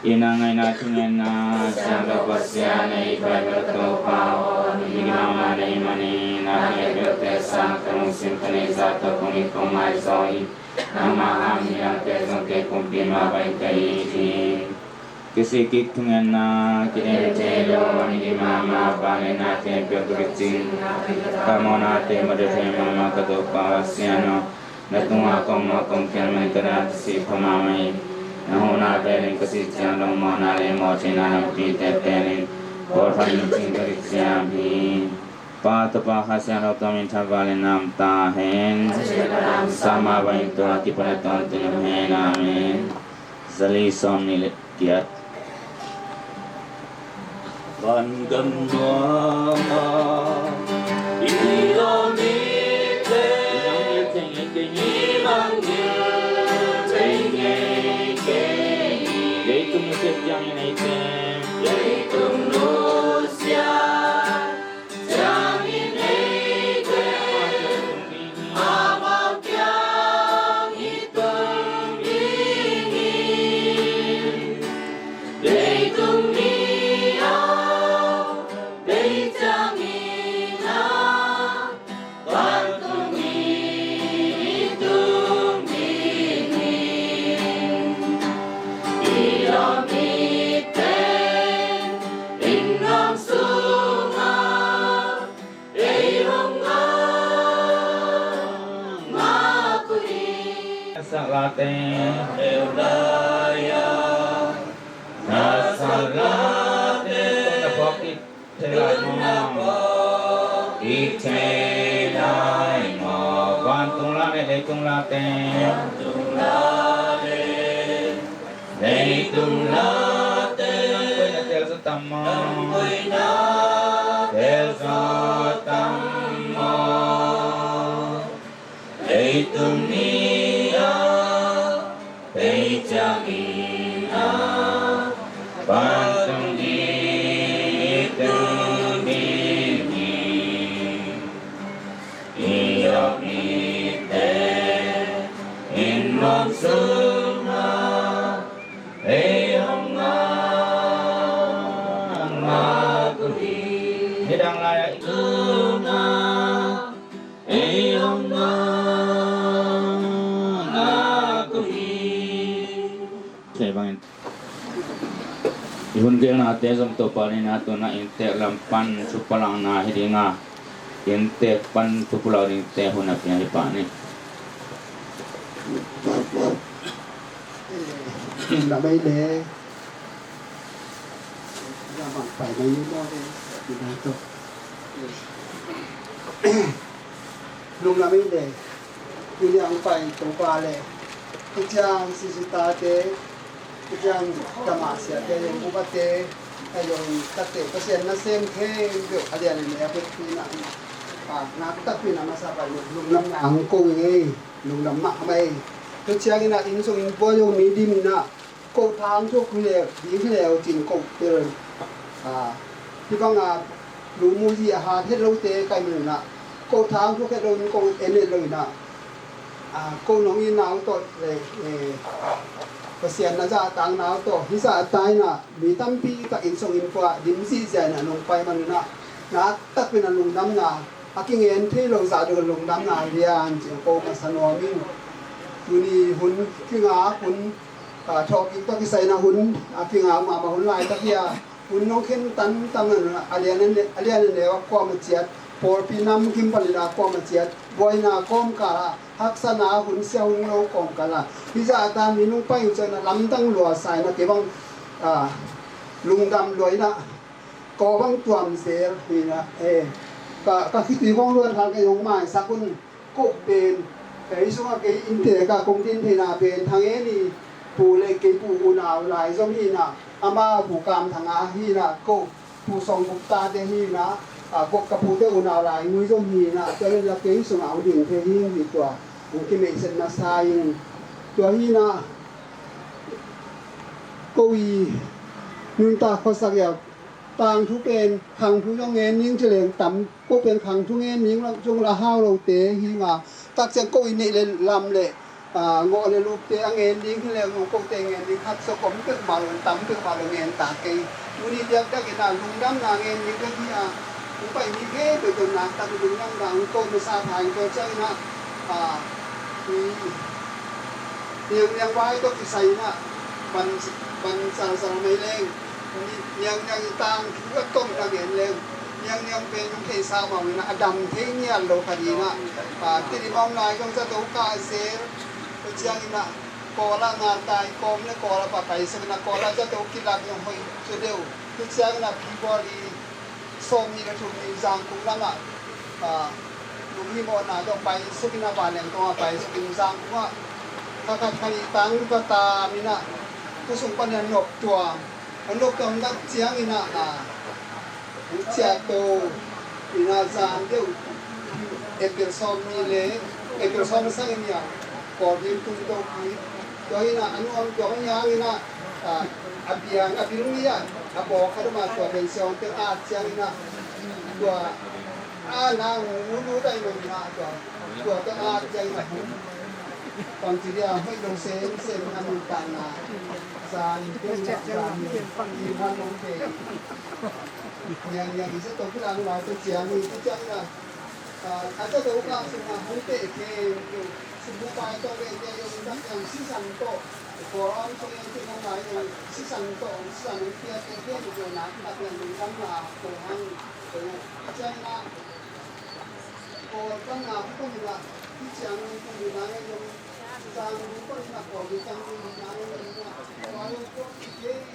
Itna, ngaihna, thungetna, siangtho Pasian, na it Baibal Topa aw, migim mahmah na hih manin, na khempeuhte sang ka lungsim ka neihsa tawh kong it kong ngai zaw hi. Nangmah hangin midangte zong kei kumpi mah bangin ka it hi. Kisik kik, thungetna, kidem thei lo, migim mahmah, vangliatna khempeuh tawh kicing ka mawhnate madot thei mahmah ka Topa Pasian aw, na tungah kong mawh kong khial manin ka dang kisik pha mahmah hi. Na huhna pelin ka sih ciang dong mawhna le mawh theihna lampite pelin bawl phat in, cin ka kiciam hi. Pa, Topa, Kha Siangtho tawh minthanna vangliatna om ta hen. Sa mah bangin tua kipan a tawntung hen. Amen. Za li sawmnih le giat. Van gam nuam ah i lawm i tek, i mangngilh thei ngei kei hi. Leitung nusia ciangin eite, leitung nusia ciangin eite, amau kiang i tung ding hi. Leitung ni a bei ciangin a, vantung ni i tung ding hi. I lawm i tek, i nuam sungah ei hong ngak, ngak uh hi. Na sak late, na sak late, na phawk kik thei lai maw? Kik thei lai maw? Vantung la le leitung late, leitung late, na telzaw tam maw? Telzaw tam maw? Leitung ni a bei ciangin a, vantung ni i tung ding hi. I lawm i tek, i nuam sungah I hun gelnate zong Topa ni na tuna inntek lam pan thupulakna hi dinga, inntek pan thupulak dingte hun a pia hi pah ni. Lungdam ei le. Lungdam ei le. Lungdam ei le. Tuni a hong pai Topa le, hih ciang sisitate, hih ciang tamah siate, hong upate, hong tate, Pasian nasem khempeuh a lian a neu a pekpina, a, nakpi takin a masa pai lungdamna hong ko ing ei, lungdam mahmah ei. Hih ciangin a inn sung inn pua zong mi dim in a, ko thang thuk hi leu, ding hi leu cin ko tel. A, hih banga lumuh hi a hat het lote kai man in a, ko thang thuk het lo in ko en het lo in a, a, ko nong itna uh tawh le, eh, Pasian na zahtakna uh tawh hih zahtak in a, mi tampi tak inn sung inn pua dim zihziah in a nong pai man in a, nakpi takin a lungdamna, a kingen thei lo zah dong lungdamna lian cih ko masa nuam ing. Tuni hun kingak hun, a, thawhkik tawh kisai in a hun a kingak mahmah hun laitak hi a, hun nong khen tantan a, a lian a ne-, a lian a neu a kuamah ciat, pawlpi namkim panin a kuamah ciat, buaina kawmkal ah, haksatna hun sia hun lo kawmkal ah, hih zahtak mi nong pai uh ciangin a lamdang lua sa in a kei bang, a, lungdam lua in a, ko bang tuam zel hi in a, eh, ka, ka khitui kong luan hang kei hong maisak un. Ko pen, kei sungah kei inntek ah kong din theihna pen Thang En i pu le kei pu unau lai zong hi in a, amau pu Kam Thang a hi in a, ko pu Song Guk tate hi in a, a, ko ka pute unau lai ngui zong hi in a, tua le la kei sungah hong din thei hi ing hi tua, hong kimeihset masa ing. Tua hi in a, ko i nuntak khuasak ia, tangthu pen khangthu zong ngen ning ci leng tam, ko pen khangthu ngen ning zong la hau lote hi nga, tak ciang ko i neih le lam le, a, ngawh le lupte a ngen ding hi leng zong kote ngen ding khat sawk om peuhmah lo, tam peuhmah lo ngen ta kei. Tuni diakdiak in a lungdamna ngen ding ka hi a, hong pai mi khempeuh tawh naktak lungdamna hong ko masa pha ing. Tua ciangin a, a, i, niang niang vai tawh kisai in a, ban, ban salsal mai leng. Niang niang i tangthu a tom in a ngen leng, niang niang pen hong theihsa mah uh in a, a dam thei ngiat lo khat in a, a, Tedim a om lai zong zato kah zel. Tua ciangin a Kawl ah ngantai kawm le Kawl ah pa pai sak in a, Kawl ah zato kilak zong hoih zaw deuh. Tua ciangin a February sawmnih le thum ni Zangkung lamah, a, lunghimawhna tawh pai suk in a, vanleng tawngah pai suk in Zangkung ah kha khat kha nih tang lu kha tam in a, khua sung panin a nop tuam. A nop tuam tak ciangin a, a, hong ciahto in a, zan deuh April sawmnih le April sawm sang in a, Kawlgam tung to kik. Tua in a, a nuam tua hong hiang in a, a, a biang a bil mi a, a bawk khat om a, tua pen Siangtel at ciangin a, tua a na hong lut lut a i man in a, tua, tua tua at ciangin a hong, bangci dia, hoih lo semsem in a, nuntakna zan deuh in a, zan deuh in a, i man hong kei. Niang niang i zato kilang lai tua ciang hi, tua ciangin a, a, a zato kah sungah hong teh khempeuh, sum le pai tawh vete zong, tak ciang sisan tawh, Kawlgam sung in tua nong lai zong sisan tawh, sisan hong piate khempeuh nakpi takin lungdamna ko hang. Tua ciangin a, Kawl pan nakpi takin a, hih ciang hong tung in a, zong zang hong pan in a, Kawl hih ciang hong tung in a, hong tung in a, Kawl hong tung in a,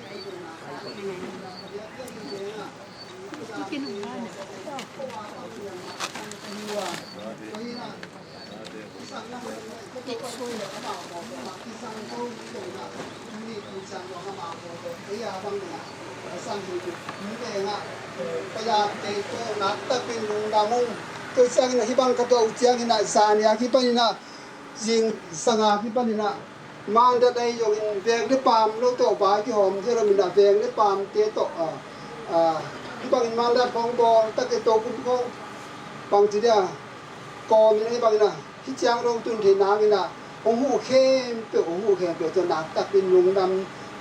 Tua ciangin a hih bang ka tuah uh ciangin a, zan nia kipan in a, zing sanga kipan in a, Mandat ahi zongin veng le paam lo tawh vai kihawm thei lo in a, veng le paamte tawh, a, a, hih bangin mandat khawng bawl tak e, Tokum khawng bangci dia kawm in a, hih bangin a hih ciang dong tun theih nangin a, hong huh khempeuh, hong huh khempeuh tawh naktakin lungdam.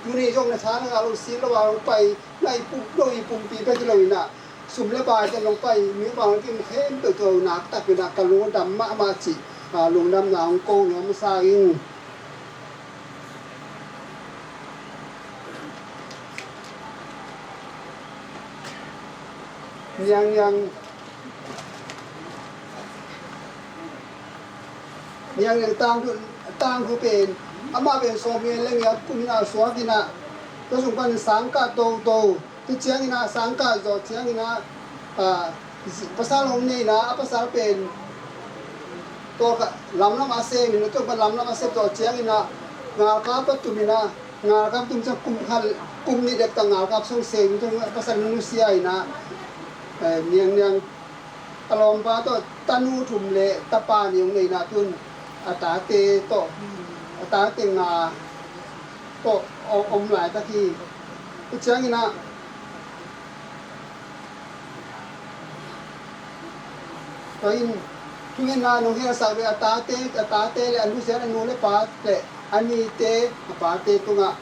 Tuni zong na tha na ngah lo, si lo a hong pai na, i pum lo, i pumpi bek hi lo in a, sum le paite hong pai mi bang kim khempeuh tawh naktakin a ka lungdam mahmah cih, a, lungdamna hong ko nuam sa ing. Niang Niang, Niang Niang tangthu, tangthu pen amah pen sawm ngen leng a kum in a suak in a, tua sung pan sangkah toto. Tu ciangin a sangkah zawh ciangin a, a, pasal hong nei in a, a pasal pen tua kha lamlam a sem in a, tua pan lamlam a sem zawh ciangin a, ngalkap a tum in a, ngalkap tum ciang kum khat, kum nih dek tak ngalkap sung sem in, tua pasal nusia in a, eh, Niang Niang a lawmpa tawh tanu thum le tapa nih hong nei in a, tun a tate tawh, a tate nga tawh om, om laitak hi. Tu ciangin a, tua in thungetna nong helsak ve, a tate, a tate le a nusia, a nu le pa le a nite, a pate tungah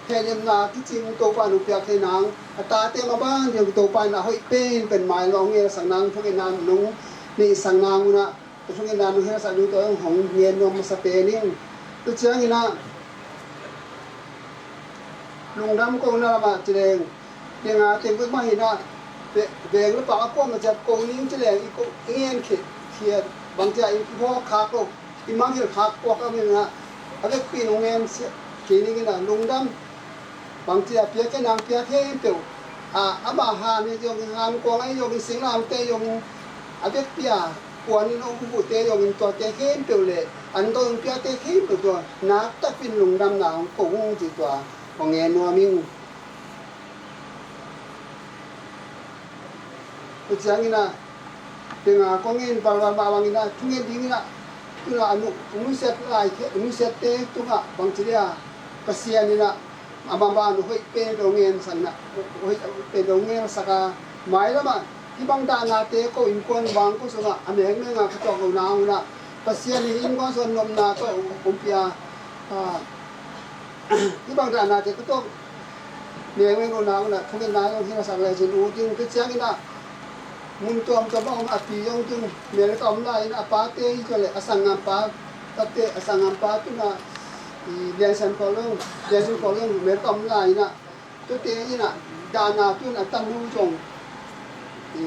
hehnemna kicing Topa nong piak thei nang, a tate maban ding Topa in a hoih pen pen mah lo hong helsak nang, thungetna nong neihsak nang un a, thungetna nong helsak ding tua hong ngen nuam masa pen ing. Tu ciangin a, lungdam kohna lamah ci leng, teng a teng bek mah hi in a, ve-, veng le pang a kuamah ciat ko ning ci leng i ko, i ngen khia, khia, bang ci a i hawk khak lo, i mangngilh khak puak a om in a, a vekpi in hong ngen sia kei ning in a, lungdam. Bang ci a piak kei nang piak khempeuh, a, amah han hi zongin, han kuang ahi zongin, singlamteh zongin, a vekpi a kuan in hong huhte zongin, tuate khempeuh le an tawh hong piate khempeuh tua nakpi takin lungdamna hong ko ung ci, tua hong ngen nuam ing. Tu ciangin a, teng a kong ngen valval mah bangin a, thungen dingin a, tun a, a nu, nusiat lai, nusiatte tungah bang ci dia, Pasian in a, a maban hoih pen lo ngen sak in a, hoih pen lo ngen sak a, mailam ah hih bang dahnate ko innkuan bang ko sungah a mengmeng a ka tuak lo nang un a, Pasian in innkuan sung nopna tawh hong pia, a, hih bang dahnate ka tuak mengmeng lo nang un a, thungetna zong hong helsak le cin ut ing. Tu ciangin a, mun tuamtuam a om a pi zong tun America om lai in a, a pate hi tua le a sanggampa, tate a sanggampa tun a, i Lian Sian Khual zong, Lian Sian Khual zong America om lai in a, tuate in a, dahna tun a tanu zong, i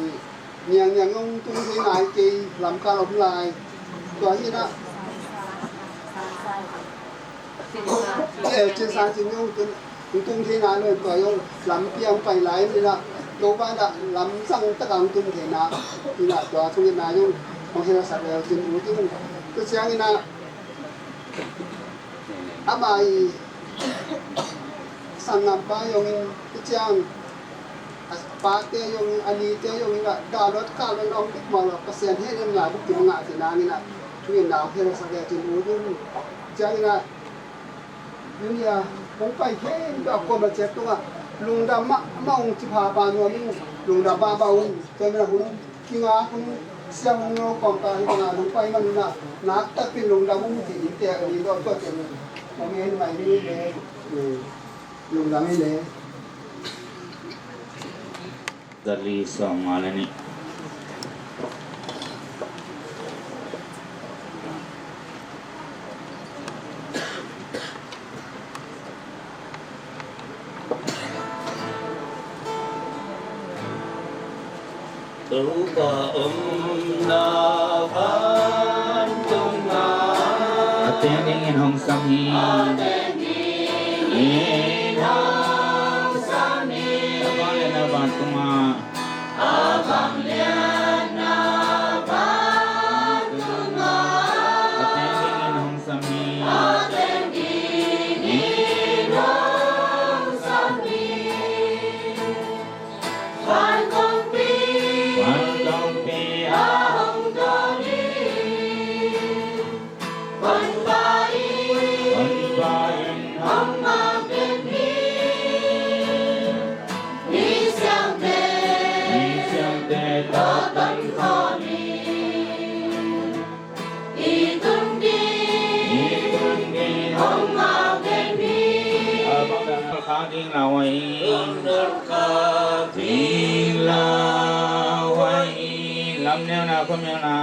Niang Niang zong tung thei nai kei, lamkal om lai. Tua hi in a, eh, Cin Sang Cin zong tun, tung thei nai lo, tua zong lampi a hong pai lai in a, Topa in a lamsang tak a hong tun thei na, in a tua thungetna zong hong helsak le cin ut ing. Tu ciangin a, amah i sanggampa zongin, tu ciang a pate zongin, a nite zongin a, dah luat kah luat a om bek mah lo, Pasian hehnemna bek kim a ngah thei nangin a, thungetna hong helsak le cin ut ing. Ciangin a, tuni a hong pai khempeuh a kuamah ciat tungah lungdam mahmah ung ci pha pha nuam ing, lungdam mahmah ung. Tua manin a hun kinga, hun siang, hun lo kawmkal hi bang a hong pai man un a, nak takin lungdam ung ci in tek a ni lo, tua teng hong en mai ni le, lungdam hi le. Zali sawmnga le nih. Topa omna vantung ah, a teng dingin hong sam hi. A teng dingin hong sam hi. A vang le na vantung ah, a vanglian a vantung ah, a teng dingin hong sam hi. A teng dingin hong sam hi. Van kongpi, van kongpi a hong dawn hi. Honpa in, honpa in hong mawk hi. Misiangthe, misiangthe tawh ton khawm hi. I tun ding, i tun ding hong mawk hi. A bang dan khak ding lau ahi. Khak ding lau ahi. Lamneuna khuamialna,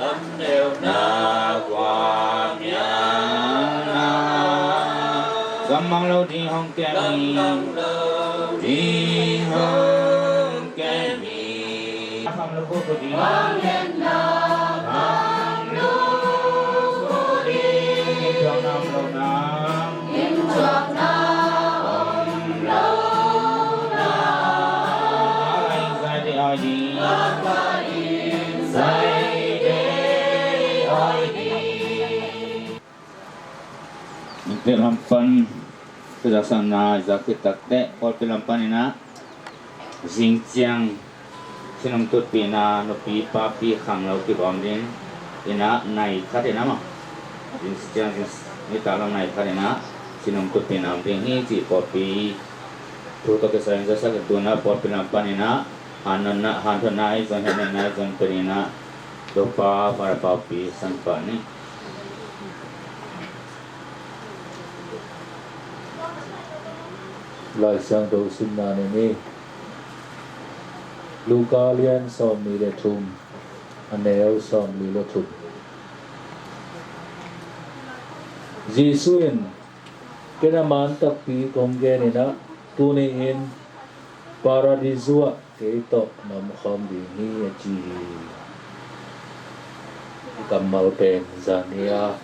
lamneuna khuamialna, gammang lo ding hong kem hi. Gammang lo ding hong kem hi. Pawlpi lam pan i zak khit takteh pawlpi lam pan in ah zingciang sinum tutpihna nupi papi khanglo kibawm ding in ah nai khat in ah maw, zingciang zing nitak lam nai khat in ah sinum tutpihna om ding hi cih pawlpi thu tawh kisai in zasak in tu in ah pawlpi lam pan in ah hanthotna, hanthotna i zon, hetnehna i zon pia ding in ah Topa Father Paupi san pah ni. Lai Siangtho simna ni ni. Luka lian sawmnih le thum, a neu sawmli le thum. Jesuh in, "Ken a man takpi kong gen in ah, tuni in Paradiso ah kei tawh na om khawm ding hi," a ci hi. Hih kammal pen zan hi a,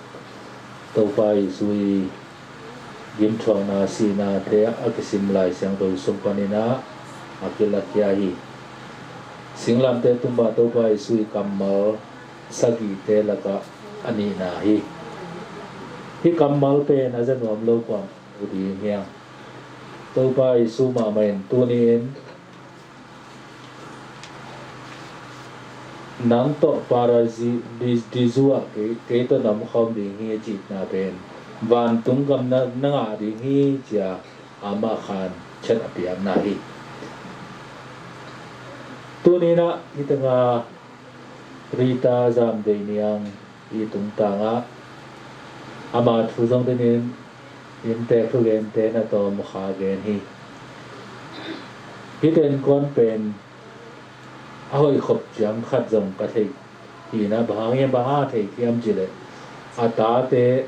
Topa Jesuh i gimthuakna, sihna te a kisim Lai Siangtho sung panin ah a kilakhia hi. Singlamteh tung pan Topa Jesuh i kammal sagihte lakah a nihna hi. Hih kammal pen a za nuam lo kua mu ding hiam? Topa Jesuh mahmah in tuni in nang tawh Paradiso ah kei, kei tawh na om khawm ding hi a cihna pen vantung gam na, na ngah ding hi ci-a amah khan chet a piakna hi. Tuni in ah hih tengah Rita Zam Dei Niang i tungtang ah ama thu zong dingin inntek thugente na tawm kha gen hi. Hih teng kuan pen a hoih khop ciang khat zong ka thei hi in ah, bang hang hiam, bang hang a thei hiam cih leh a tate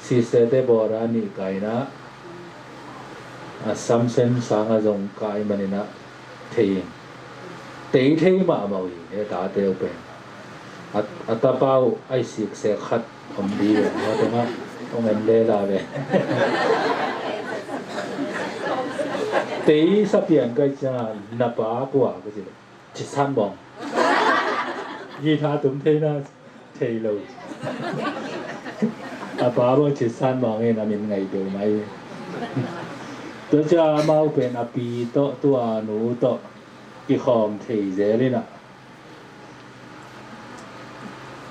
Sister te bawra nih kai in ah, a samsen sang a zong kai manin ah thei in, tei thei mahmah uh hi, he tate uh pen. A, a tapa uh a i siksek khat om dih ve, a tengah hong en lela ve. Tei sa pian kai ciangah, "Na pa kua?" ka ci leh, "Thitsan Mawng." Guitar tum thei na, thei lo. A pa bang Thitsan Mawng in a min ngai deuh mai. Tua ciang amau pen a pi tawh, tua nu tawh kikhawm thei zel in ah,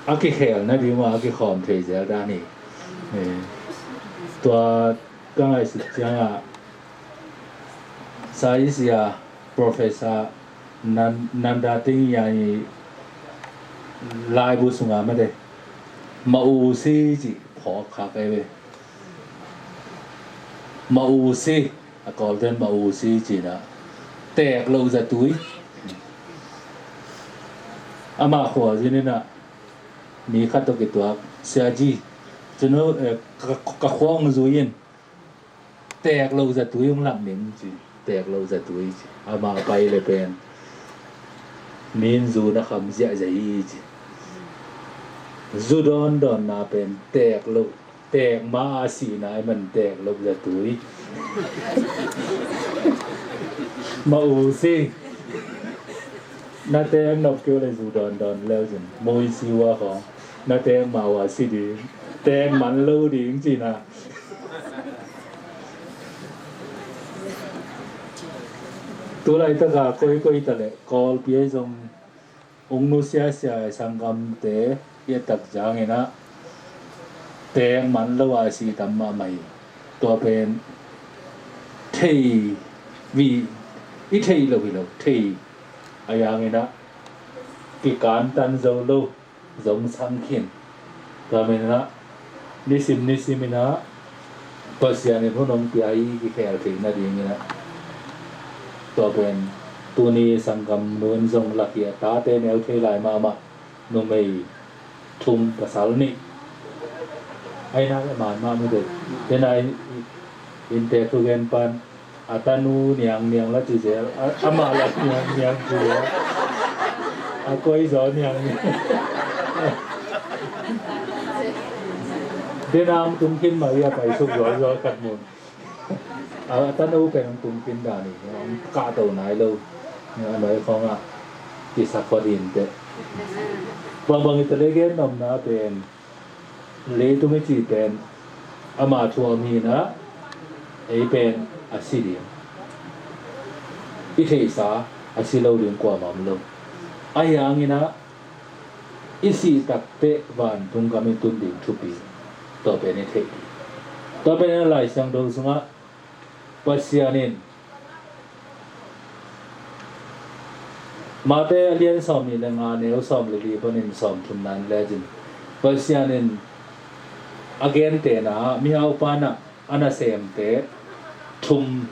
a kikhel nading mah a kikhawm thei zel dan hi. Eh, tua ka ngaihsut ciangah saisia Professor Nan-, Nanda Ting Yang i laibu sungah mate, mausi cih phawk khak ei ve. Mausi, a Kawlten mausi cih in ah teek loh zatui. Amah khualzin in ah mi khat tawh kituak, "Siazi, cunu, eh, ka, ka khua hong zui in, teek loh zatui hong lak ning," ci. Teek loh zatui ci. Amah pai le pen min zu na kham ziahziah hi ci. Zu dawndawnna pen teek loh, teek ma a sihna i man teek loh zatui. Mausi, na teek nop kei uh le zu dawndawn leu cin, mawisi ua khawng na teek ma ua si ding, teek man lo ding cihna. Tulaitaka koikoi taleh Kawlpi ah zong ung nusiasia i sanggamte i a tak ciangin ah teek man lo a si tam mahmah hi. Tua pen thei, i theih loh hi lo, thei a yangin ah kikantan zo lo, zong sang khin. Tua manin ah nisim nisim in ah Pasian in hun hong pia hi, kikhel theih nadingin ah. Tua pen tuni sanggam nu in zong lakhia, tate neu thei lai mahmah, numei thum pasal nih. Aina le man mah mute. Tena in, inntek thugen pan a tanu Niang Niang la ci zel, a, amah la Niang Niang ci zel. A koi zaw niang. Denam tung khin mah hi a, paisuk zaw zaw khat mun. A tanu pen tung khin dan hi. Kahto nai lo. A noi khawngah kisakhuat hi inteh. Bangbang hi ta le gen nopna pen leitung i cih pen ama thu om hi-in ah, ei pen a si ding. I theihsa a si lo ding kuamah om lo. Ahi hangin ah i sih takteh vantung gam i tun ding thupi. Tua pen i theih ding. Tua pen a Lai Siangtho sungah Pasian in Mate a lian sawmnih le nga, neu sawm le li panin sawmthum nan lecin Pasian in a gentehna ah mihaupa in ah a nasemte thum,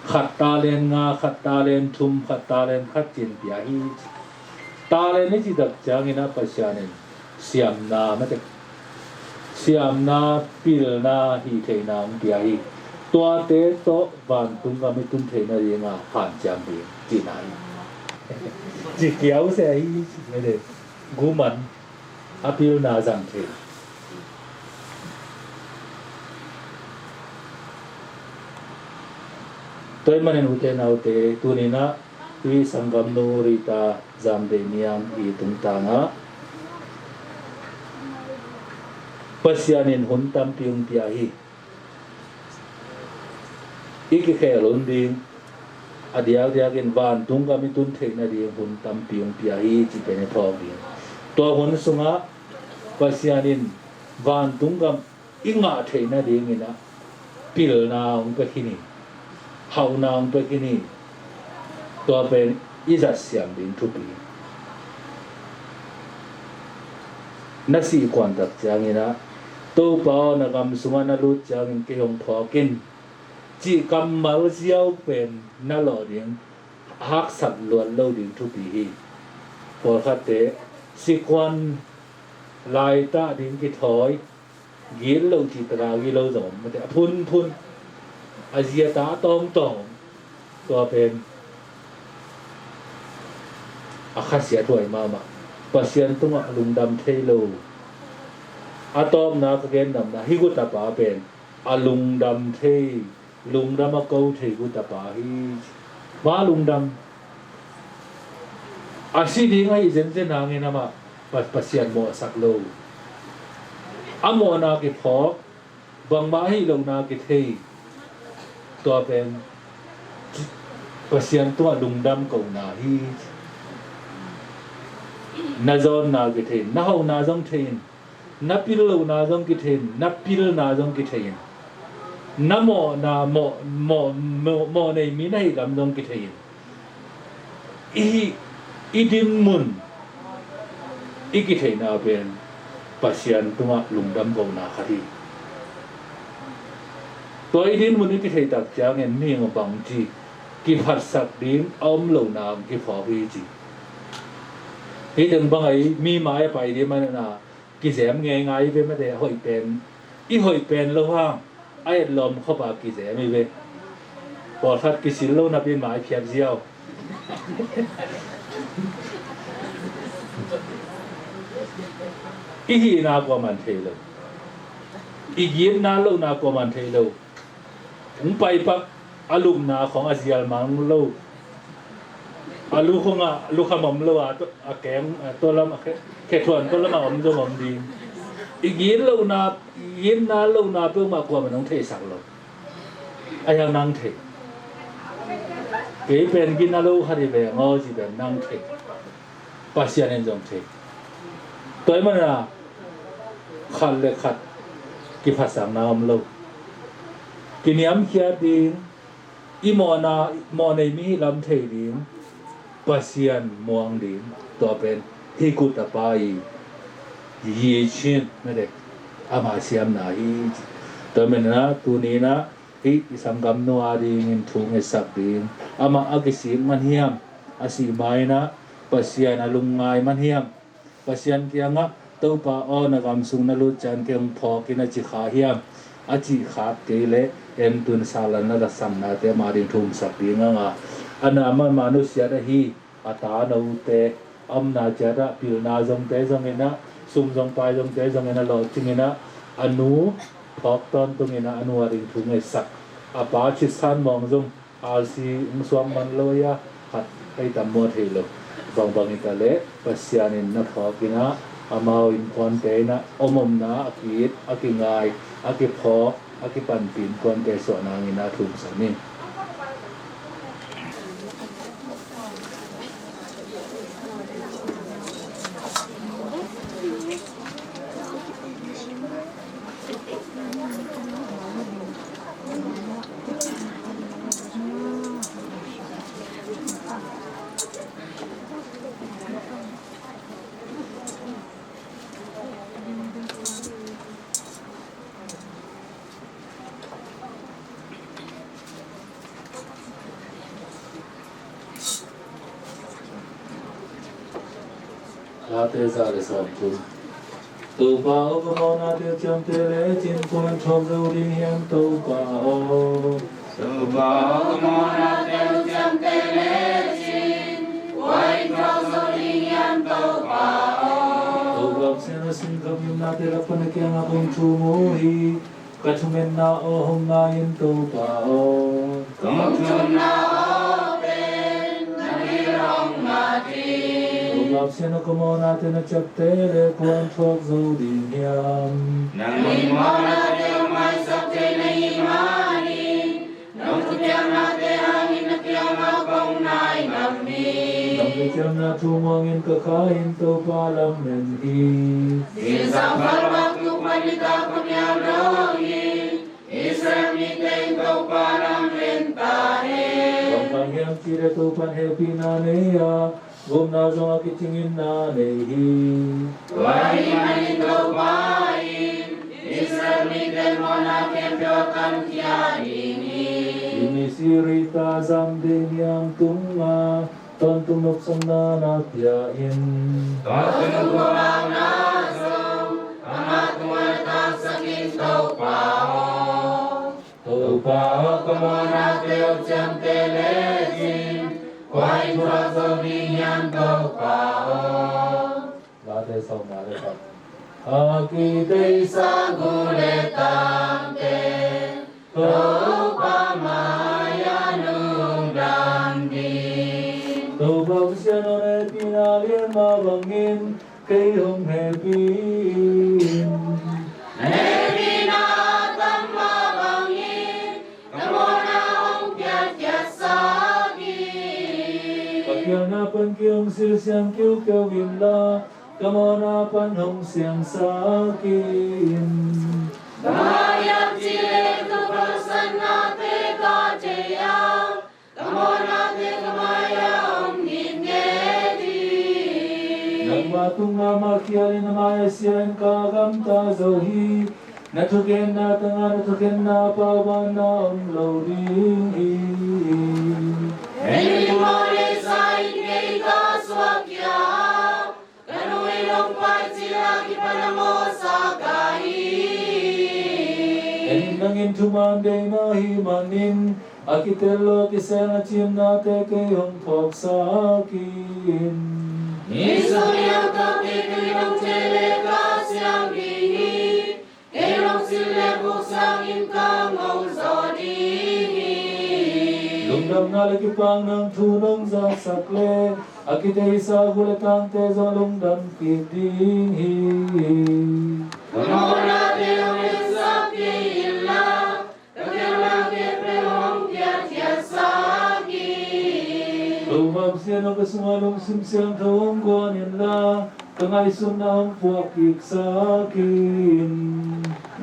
khat talent nga, khat talent thum, khat talent khat ci-in pia hi. Talent i cih tak ciangin ah Pasian in siamna, mate, siamna, pilna, hih theihna hong pia hi. Tuate tawh vantung gam i tun theihna dingah hanciam ding cihna hi. Ci kiau se ahi, mate, guman a pilna zang thei. Tua ahih manin ute naute, tuni-in ah hih sanggamnu Rita Zam Deih Niang i tungtangah Pasian in hun tampi hong pia hi. I kikhel hun ding, a diakdiakin vantung gam i tun theihna ding hun tampi hong pia hi cih pen i phawk ding. Tua hun sungah Pasian in vantung gam i ngah theihna dingin ah pilna hong pia khin hi, hauhna hong pia khin hi. Tua pen i zatsiam ding thupi. Na sih kuan tak ciangin ah, Topa aw, na gam sungah na lut ciangin kei hong phawk in, cih kammal ziau pen na lawh ding, haksat luat lo ding thupi hi. Pawlkhatte sikuan laitah ding kithawi, gilo cih taka gilo zong om, mate, a phunphun, a ziata a tawngtawng om. Tua pen a khasiat huai mahmah. Pasian tungah lungdam thei lo. A tawpna ka gen nopna, hih gutapa pen a lungdam thei, lungdam a ko thei gutapa hi. Mah lungdam. A si ding ahi zenzen hangin amah Pa-, Pasian mawhsak lo. A mawhna kiphawk, bangmah ahi lohna kithei. Tua pen Pasian tungah lungdam kohna hi. Na zawnna kithei in, na hauhna zong thei in, na pil lohna zong kithei in, na pilna zong kithei in, na mawhna, mawh, mawh, mawh, mawh nei mi na hih lam zong kithei in, i, i dinmun, i kitheihna pen Pasian tungah lungdam kohna khat hi. Tua i dinmun i kitheih tak ciangin mihing bangci kiphatsak ding a om lohna hong kiphawk hi ci. Hih teng bang ahi, mi mai a pai ding manin ah kizem ngeingai ve, mate, a hoih pen, i hoih pen lo hang a etlawm khop a kizem hi ve. Pawlkhat kisil lo napi mai phiat ziau. I hihna kuaman thei lo. I gitna lohna kuaman thei lo. Hong paipak a lupna khawng a zial mang lo. A lu khawngah lukham om lo a, a keng, a tualam, a khe, khethuan tualam a om zong om ding. I git lohna, i gitna lohna peuhmah kuaman hong theisak lo. A hiang nang thei. Kei pen gitna lo khat hi veng aw ci pen nang thei. Pasian in zong thei. Tua ahih manin ah khat le khat kiphatsakna om lo. Kiniamkhiat ding, i mawhna, mawh nei mi hih lam thei ding, Pasian muang ding. Tua pen hih gutapa i, i cin, mate, ama siamna hi. Tua manin ah tuni-in ah hih i sanggamnu a dingin thu ngetsak ding. Amah a kisik man hiam, a sih ma-in ah Pasian a lungngai man hiam, Pasian kiangah, Topa aw, na gam sung na lut ciang kei hong phawk in, a ci kha hiam? A cih kha kei leh, en tun salan na la sangnate ama ding thu ngetsak ding hang a, a na mahmah nusiat ahi a tanote, a omna ciatah pilna zongte zonginah, sum zong pai zongte zonginah lawhcinginah, a nu phawk tawntunginah a nu a ding thu ngaihsak, a pa Thitsan Maung zong R C hong suak man lo a, khat hei tam maw thei lo. Bangbang hitaleh Pasian in na phawkinah, amau innkuante inah om omna a ki-it, a kingai, a kiphawk, a kipanpih innkuante suahna nginah thumsak ni. Late za le sawmthum. Topa aw, ka mawhnate ciamteh lecin, kua in thuak zo ding hiam Topa aw? Topa aw, ka mawhnate ciamteh lecin, kua in thuak zo ding hiam Topa aw? Topa Pasian aw, singkap ngimnate lak pan na kiangah kong thum uh hi. Ka thungetna aw hong ngai in Topa aw. Ka mawhna aw pen na min hong ngat in. Topa Pasian aw, ka mawhnate na ciapteh leh kua in thuak zo ding hiam? Nang in mawhnate hong maisak thei na hih manin, nong thupiaknate hangin na kiangah kong nai ngam hi. Nong kiciamna thu muangin ka kha in Topa lamen hi. Zingsang phalvak tuk pan nitak pamial dongin, Israel mite in Topa lamen ta hen. Bang hang hiam cih leh Topa in hehpihna nei a, gupna zong a kicingin na nei hi. Tua ahih manin Topa in Israel mite mawhna khempeuh a kankhia ding hi. Hih mi sirih ta zam deih niam tungah tawntung nopsakna na pia in. Tua tungah na zong amah tungah na taksak in Topa aw. Topa aw, ka mawhnate aw ciamteh lecin, kua in thuak zo ding hiam Topa aw? Late sawmna le khat. A kiteisa gu le tangte Topa mai-ah lungdam ding. Topa Pasian aw, na hehpihna lian mah bangin kei hong hehpih in. Na hehpihna a tam mah bangin ka mawhna hong piakkhiatsak in. Ka khialhna pan kei hong silsiang kiukiu inla, ka mawhna pan hong siangsak in. Bang hang hiam cih leh ka haksatnate ka thei a, ka mawhnate ka mai-ah hong ngitnget hi. Nangmah tungah mah khialin, na mai-ah sia-in ka gamta zo hi. Na thukhenna tangah na thukhenna paubaanna om lo ding hi. Hih mawhna sa-in kei ka suahkhia a, ka nu in hong paicil a kipan a mawhsa ka hi. En in, nang in thuman deihna hih manin a kitel lo a kisel na cimnate kei hong phawksak in. Hih sung i hong tawh kei tungin hong thei leh ka siang ding hi. Kei hong silh leh buk sangin ka ngongzaw ding hi. Lungdamna le kipakna thu nong zaksak leh a kiteisa gu le tangte zong lungdam kik ding hi. Ka mawhnate hong ensak kei inla, ka khialhna khempeuh hong piakkhiatsak in. Topa Pasian aw, ka sungah lungsim siangtho hong guan inla, ka ngaihsutna hong puakkiksak in.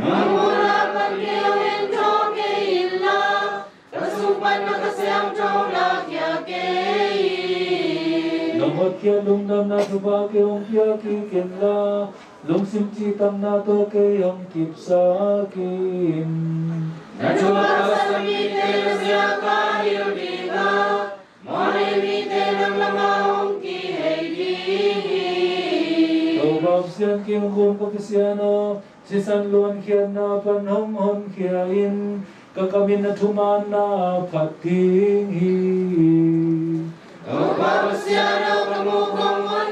Nong muhna pan kei hong enthawn kei inla, ka sung pan na Kha Siangtho lakhia kei in. Nong hotkhiat lungdamna thupha kei hong pia kik inla, lungsim cihtakna tawh kei hong kipsak in. Na thu a taksa mite na zia ka hilh ding a, mawhnei mite nang lamah hong kihei ding hi. Topa Pasian, kei hong khum ka Pasian aw, sisan luankhiatna pan hong honkhia in. Ka kam in na thumanna phat ding hi. Topa Pasian aw, ka muk hong hon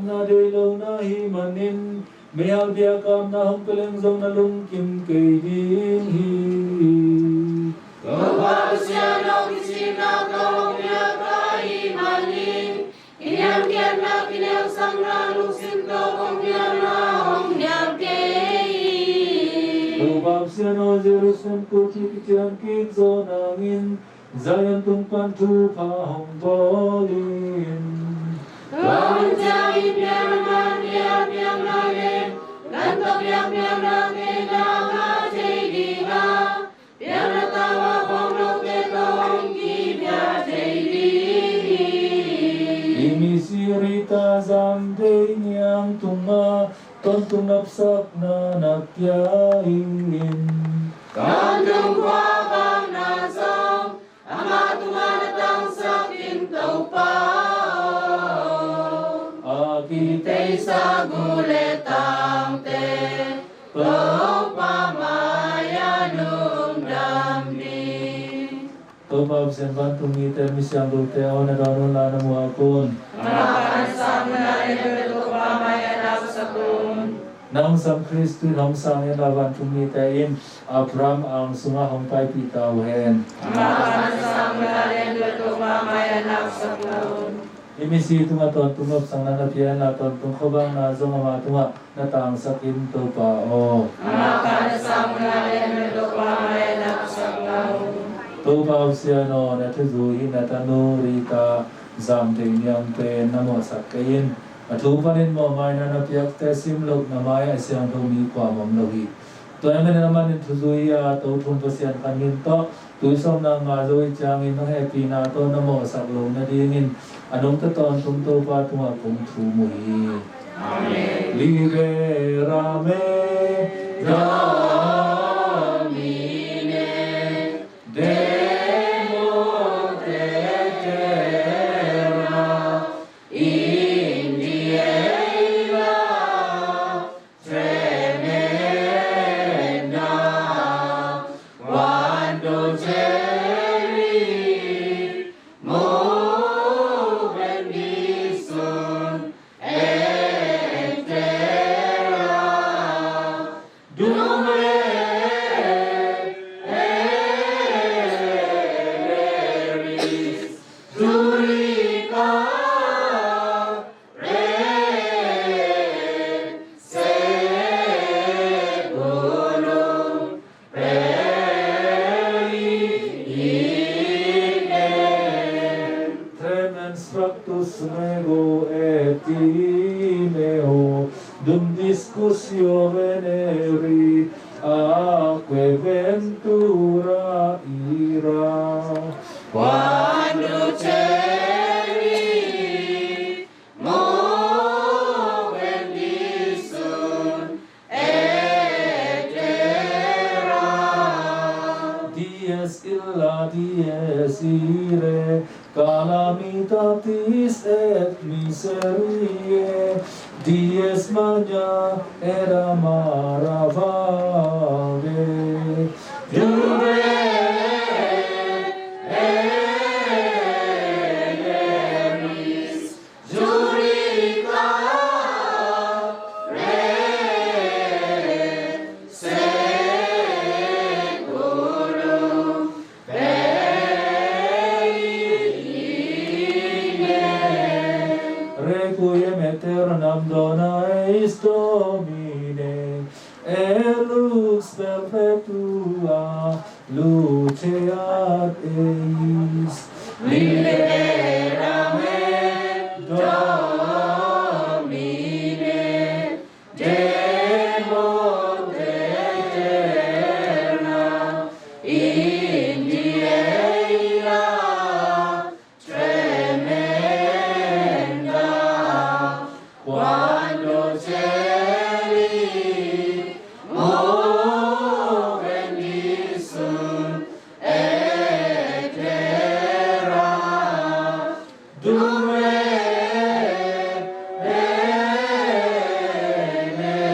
Na deih lo na hih manin, meihal biakna hong pia leng zong na lungkim kei ding hi. Topa Pasian aw, kicihna tawh hong nial ka hih manin, kiniamkhiatna, kiniamsakna, lungsim tawh hong nialna hong nial kei hi. Topa Pasian aw, Jerusalem kut kician kik zawh nangin, Zion tung pan thupha hong bawl in. Tua hun ciangin biakna man, biakpiakna le gan tawh biakpiakna kei na ngah thei ding a, biakna tau a pawng lote tawh hong kipia thei ding hi. I misi Rita Zam Dei Niang tungah tawntung nopsakna na pia in. Tawntung khuavakna zong amah tungah na tangsak in, Topa aw. A kiteisa gu le tangte Topa mai-ah lungdam ni. Topa Pasian, vantung mite, mi siangthote aw, na dawn un la, na muak un. Amah kha na sang un la, na lian un la, Topa mai-ah na musak un. Nang sam Khristu in hong sang in la, vantung mite in Abraham ang sungah hong paipih ta uh hen. Amah kha na sang un la, na lian un la, Topa mai-ah na musak un. I misi tungah tawntung nopsakna na pia in la, tawntung khuavakna zong amah tungah na tangsak in, Topa aw. Amah kha na sang un la, na lian un la, Topa mai-ah na musak un. Topa Pasian aw, na thuzui in na tanu Rita Zam Dei Niang pen na mawhsak kei in. A thu panin mawhmaina na piakte sim loh na mai-ah siangtho mi kuamah om lo hi. Tua ahih manin a manin thuzui a tothum Pasian khan min tawh tui sawmna nga zo ahih ciangin hong hehpihna tawh na mawhsak loh nadingin a nungta tawntung Topa tungah kong thum uh hi. Amen. Libera me, Domine, de morte aeterna, in die eila tremenda, quando celi mu bendisun et terra dum reveris, judicare saeculum perei. Tremens fractus rego et timeo, dum discussio veneri, atque ventura ira, quando celi mu bendisun et terra, dies illa, dies irae, calamitatis et miseriae, dies magna et amara valde, dum reveris, judicare saeculum perei. Requiem aeternam dona eis, Domine, et lux perpetua luceat eis. Libera me, Domine, de morte aeterna, in die eila tremenda, quando celi mu bendisun et terra dum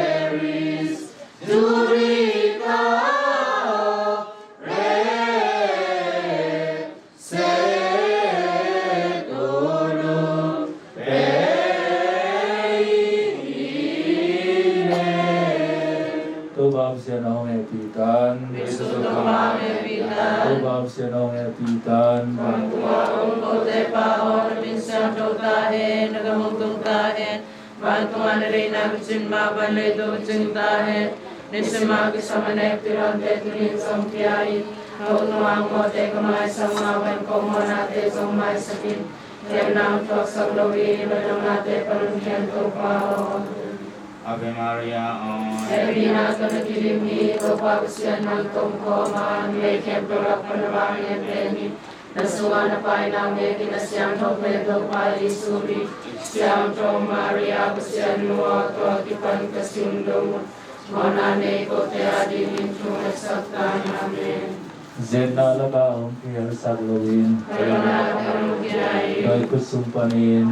reveris, judicare saeculum perei. Topa Pasian aw hong hehpih tan. Jesu Topa hong hehpih tan. Topa Pasian aw hong hehpih tan. Vantung a om kote Pa aw, na min siangtho ta hen, na gam hong tung ta hen. Vantung a na deihna kicin mah bang leitung ah kicing ta hen. Nisim a kisam a na hehpih lote tuni in zong pia in. Hong nuam mawte ka maisak mah bang ko mawhnate zong maisak in. Hehpihna hong thuaksak lo in, na damnate pan hong khian Topa aw. Ave Maria, aw. Hehpihna tawh na kidim hi, Topa Pasian nang tong kawm a, numei khempeuh lak pan na vanglian pen hi. Na sungah na Pa in a hong nek in, a siangtho pen Topa Jesu min. Siangtho Maria Pasian nu aw, tua kipan ka sundong uh mawhna nei kote adingin thungetsak ta in. Amen. Zetna lak ah hong kihelsak loin, dawi khut sung panin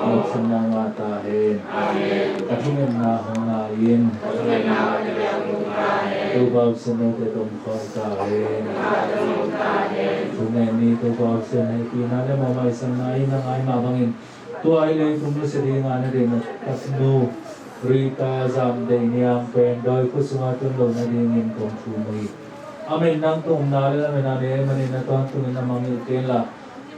nopsakna ngah ta hen. Ka thungetna hong ngai in. Topa Pasian note tawh om khawm ta hen. Thungen ni. Topa Pasian hehpihna le mawhmaisakna in a ngai mah bangin, tua hi leitung nusia dinga na deihna Patnu Rita Zam Deih Niang pen dawi khut sungah tun loh nadingin kong thum uh hi. Amen. Nang tung omna le lametna nei ahih manin na tawntungin na mangngilh kei inla,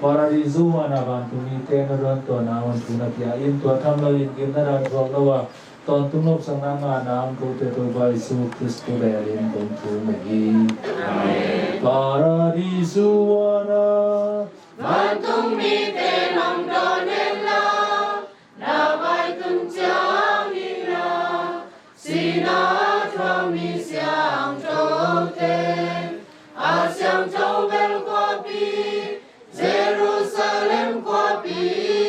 Paradis huan a vantung mite na dawntuahna hun thu na pia in. Tua tham loin gimna dan thuak lo a, tawntung nopsakna ngahna hong kote Topa Jesu Khristu bek in kong thum uh hi. Amen. Paradis huan a vantung mite nong dawn hen la, na vaitun ciangin a, sihna thuak mi siangthote, a siangtho bel khuapi, Jerusalem khuapi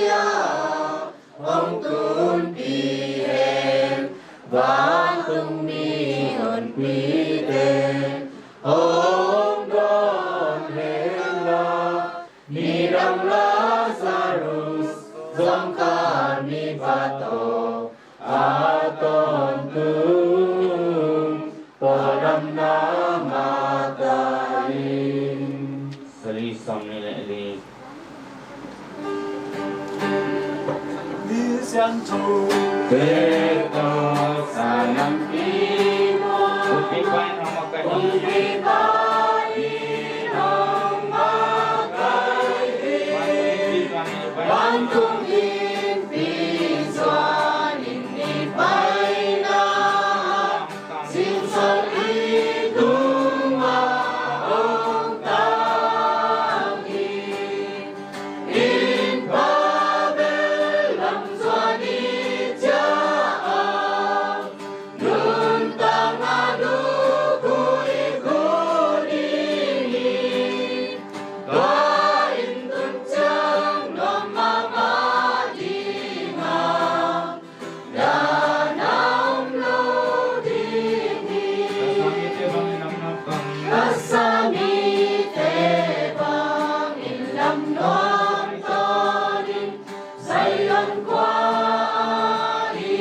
ah hong tunpih hen. Vantung mi honpite hong dawn hen la, nidang Lazarus zong khat mipa tawh a tawntung, tua damna ngah ta in. Sali sawmnih le li. Mi siangthote tawh salam i muang. Kumpipa in hong makaih hi. Kumpipa in hong makaih hi. Vantung innpi zuanin i paina ah, singsal i tungah hong tang hi. Innpa bel lam zuan i ciah a, nuntakna lukhu i khu ding hi. Tua inn tun ciang nuam mahmah ding a, dahna om lo ding hi. Ka sa mite bangin lam nuam tawnin, Zion khua ah i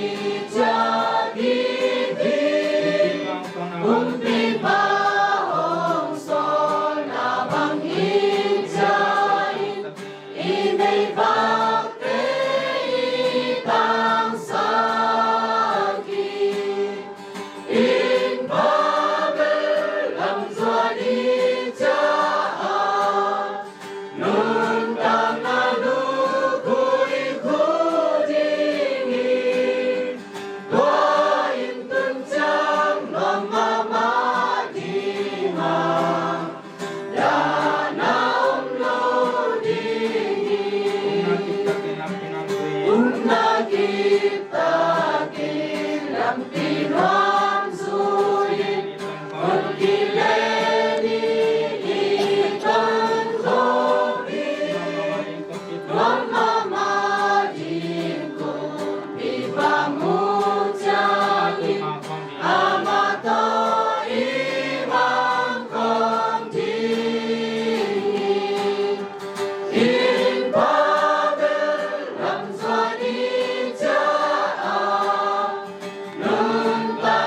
ciah ding hi. Kumpipa hong sawlna bangin ciah in, i meivakte i tangsak hi. Innpa bel lam zuan i ciah a, nuntakna lukhu i khu ding hi. Tua inn tun ciang nuam mahmah ding a, dahna om lo ding hi. Upna kiptakin lampi nuam zui in, hun kile ni i tonkhawm hi. Nuam mahmah ding kumpipa mu ciangin, amah tawh i mang khawm ding hi. Innpa bel lam zuan i ciah a, nuntak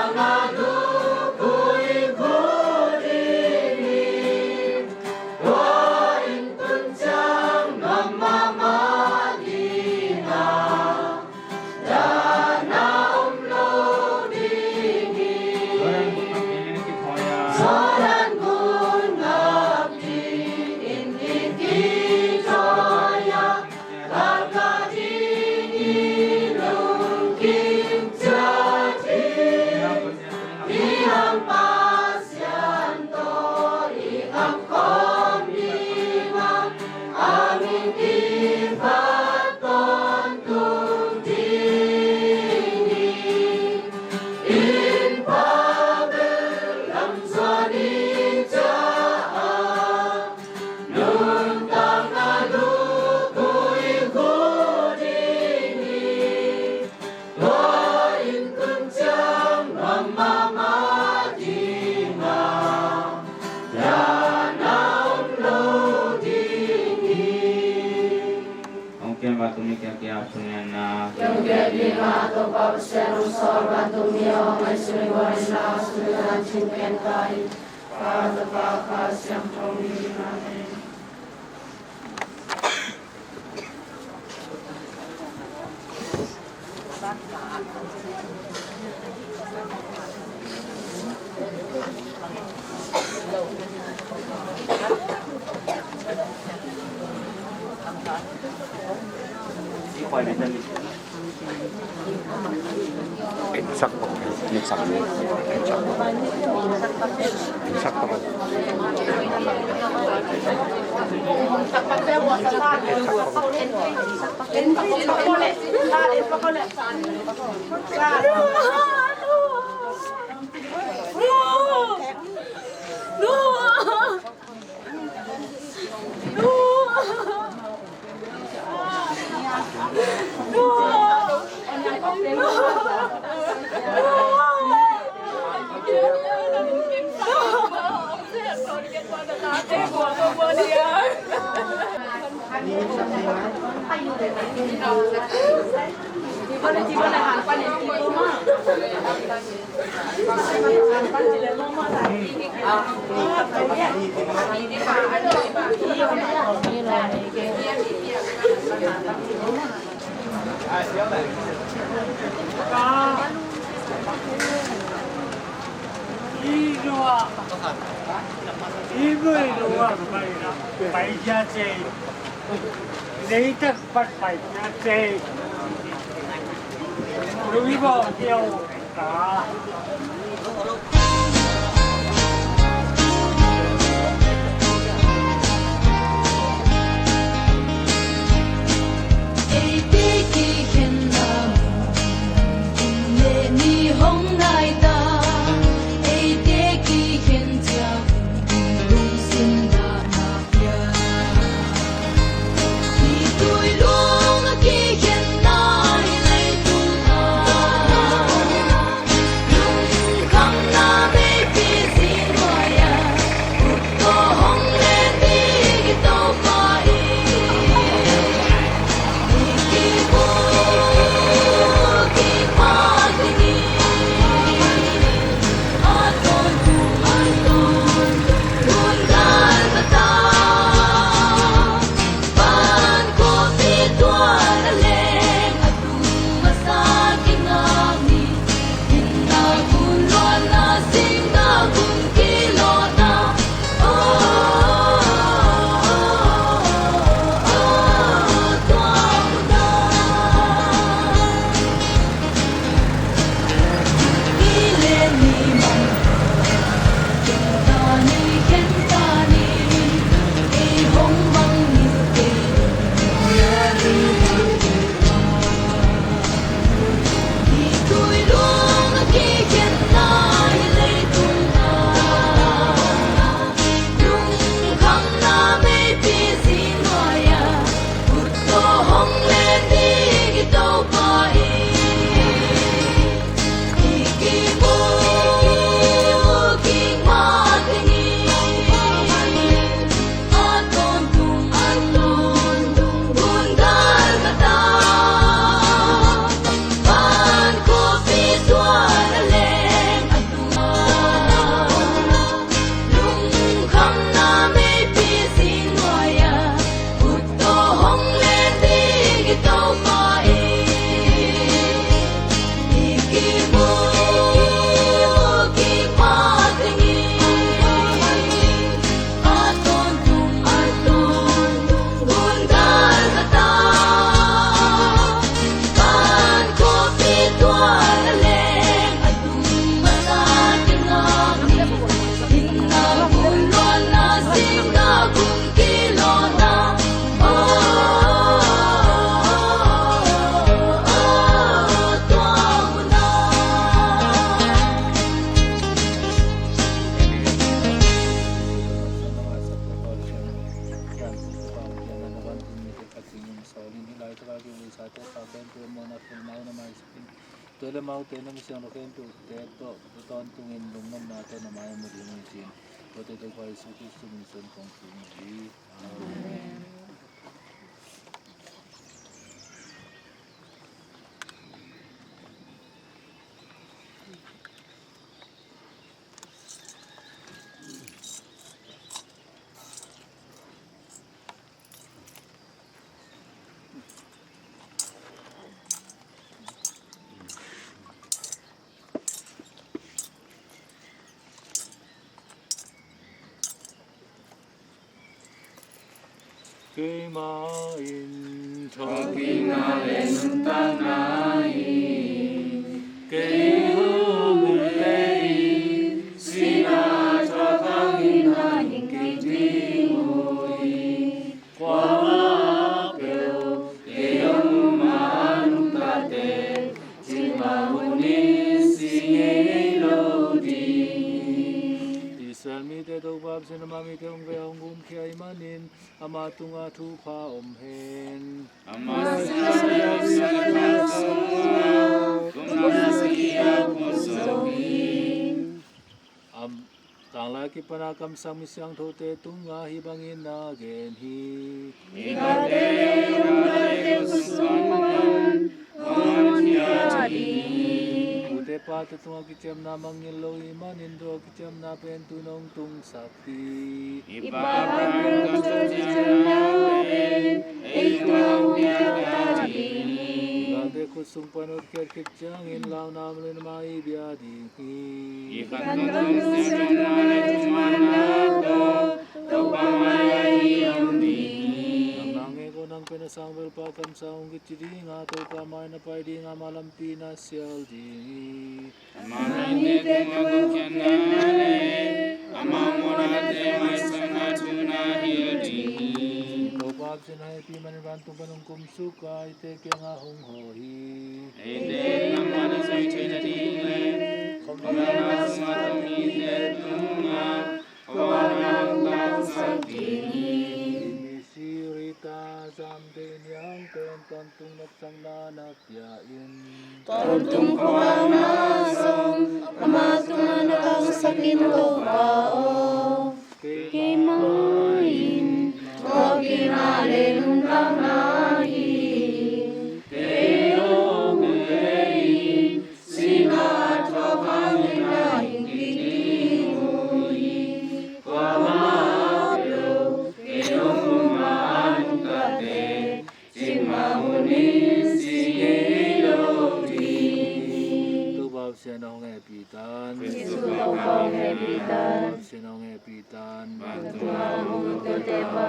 Tua le amaute na misiangtho khempeuhte tawh na tawntungin lungnopna tawh na mai-ah mu ding uh hi, ci-in tuate Topa Jesu Khristu min suang kong thum hi. Amen. Keimah in thawhkikna le nuntakna hi. Kei hong ut leh sihna thuak hangin na hing kik ding uh hi. Kuamah peuh kei hong um a nungta teh, cingmah hun in si ngei lo ding hi. Israel mite Topa Pasian, ama mite hong vei a hong gumkhia ahih manin, ama tungah thupha om hen. Ama sihna le Pasian a thak sungah kumna sagih a put zo hi. Am, tanglai a kipan a kamsang mi siangthote tungah hih bangin na gen hi. Mikate, i lungdamte khut sung pan hong honkhia ding hi. Ute pate tungah kiciamna mangngilh lo ahih manin, tua kiciamna pen tu-in hong tungsak hi. I Pa, Pa in ka thuciamna pen ei tungah hong piak ta ding hi. Mikate khut sung pan hotkhiat khit ciangin, launa om loin amah i bia ding hi. I khantoh tung siatna le thumanna tawh Topa mai-ah i om ding hi. Nang na ngek aw, nang pen a sangvel pa kamsang hong kici ding a, Topa mai-ah na pai ding a, ama lampi na sial ding hi. Ama mite tungah gomkhiatna le ama mawhnate maisakna thu na hilh ding hi. Topa Pasian, a hehpih manin vantung pan hong kumsuk a, eite kiangah hong hawh hi. Eite lamdang a zui theihna ding le khawmpi sungah a om mite tungah khuavakna hong tangsak ding hi. Misi Rita Zam Dei Niang pen tawntung nopsakna na pia in. Tawntung khuavakna zong ama tungah na tangsak in, Topa aw. Keimah in thawhkikna le nuntakna hi. Kei hong ut leh sihna thuak hangin na hing kik ding uh hi. Kuamah peuh kei hong um a nungta teh, cingmah hun in si ngei lo ding hi. Topa Pasian hong hehpih tan. Jesu Topa hong hehpih tan. Topa Pasian hong hehpih tan. Vantung a om Topa,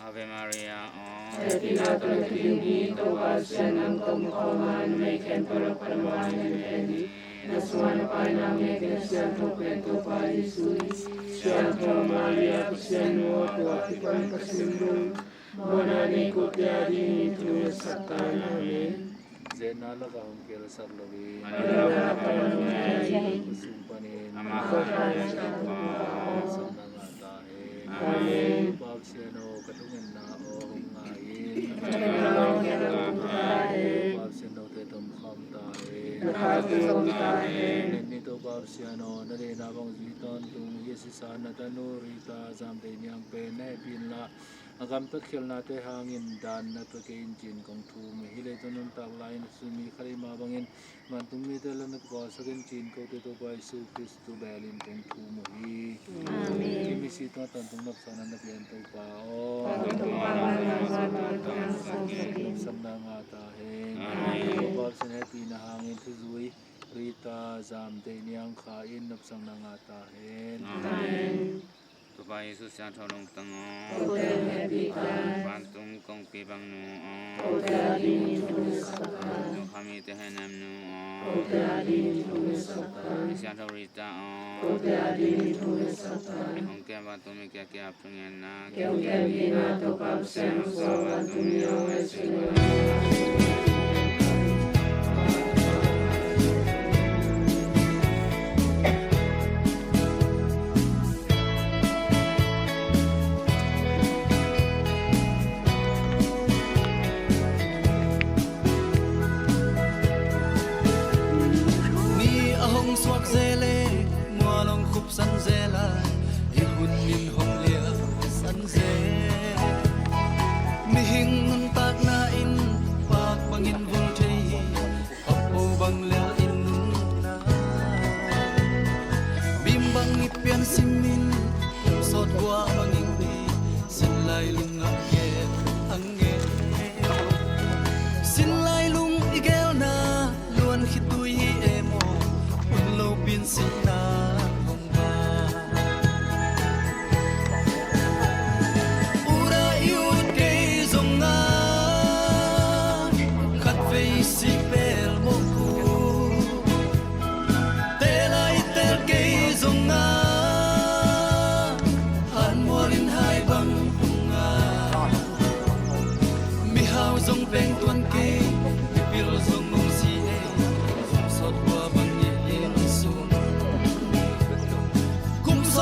Ave Maria aw. Hehpihna tawh na kidim hi, Topa Pasian, nang tawh kikawm a numei khempeuh lak pan vanglian na en hi. Na sungah na paina ngeiin a siangtho pen Topa Jesu hi. Siangtho Maria, Pasian nu aw, tua kipan ka simlung mawhna nei kote adingin thungetsak ta in. Amen. Zenna lakah hong kielsak lo hi. Khut sung panin ama tungah nopsakna ngah ta hen. Amen. Topa Pasian aw, ka thungetna aw hong ngai in. Topa Pasian, note tomkhawm ta hen. Amen. Ni Topa Pasian aw, na deihna bang zui tawntung Jesu sangin na tanu Rita Zam Dei Niang pen na hehpih inla, a gamtat khialhnate hangin dan na pia kei in ci-in kong thum hi. Hih leitung nuntak lai-in a sumi khat i mah bangin vantung mite lam na kipawlsak in ci-in kote Topa Jesu Khristu belin kong thum uh hi. Amen. Hih misi tungah tawntung nopsakna na pia in, Topa aw. Nopsakna ngah ta hen. Amen. Topa Pasian hehpihna hangin thuzui Rita Zam Dei Niang Kha in nopsakna ngah ta hen. Amen. Topa Jesu siangtho lungtang aw. Vantung kongpi bang nu aw. Lungkham mite hehnem nu aw. Siangtho Rita aw. Hong kem vantung mi kiakia thungetna. Ni a hong suak zel e, mual hong khupsan zel a, i hun in hong liausan zel. Mihing nuntakna in pak bangin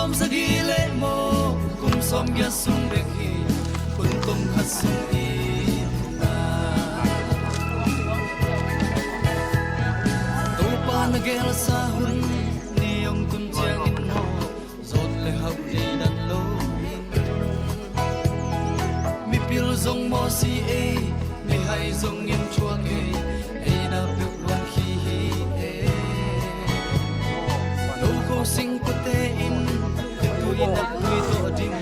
Sagih leh maw, kum sawmgiat sung bek hi, hun tomkhat sung in ah. Topa na gelsa hun ni hong tun ciangin maw, zawt le hauh nei dan lo in. Mipil zong mawsi ei, mihai zong in thuak ei, ei na peuh wan khi hi ei. Lokho singkute in tui na tui tawh dim,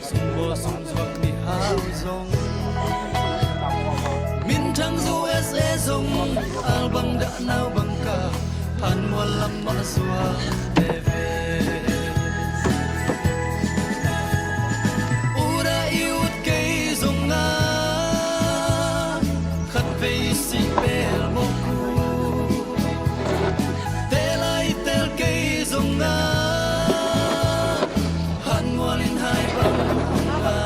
sumbaw sumzuak mihau zong. Minthang U S A zong, albang dah nau bangka, hanmual lam mah zuak veve. Uda i ut kei zong a, khat vei sih pel mawk uh. Tela i tel kei zong a, hanmual in hai bang a.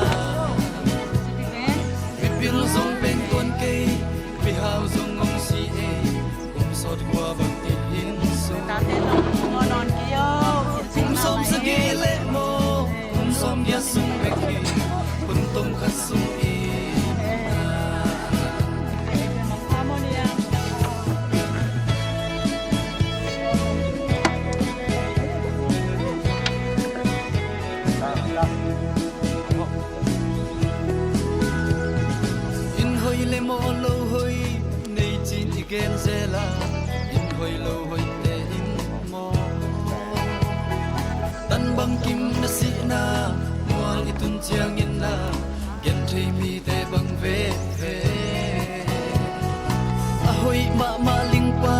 Mipil zong pengtuan kei, mihau zong hong si ei, kum sawt kua bang i hin sung. Kum sawm sagih leh maw, kum sawm giat sung bek hi, hun tomkhat sung in ah. In hoih le maw lo hoih nei cin i gen zel a, in hoih lo hoihte in maw, tan bangkim na sihna mual i tun ciangin na, genthei mite bang veve. A hoih mahmah lingpa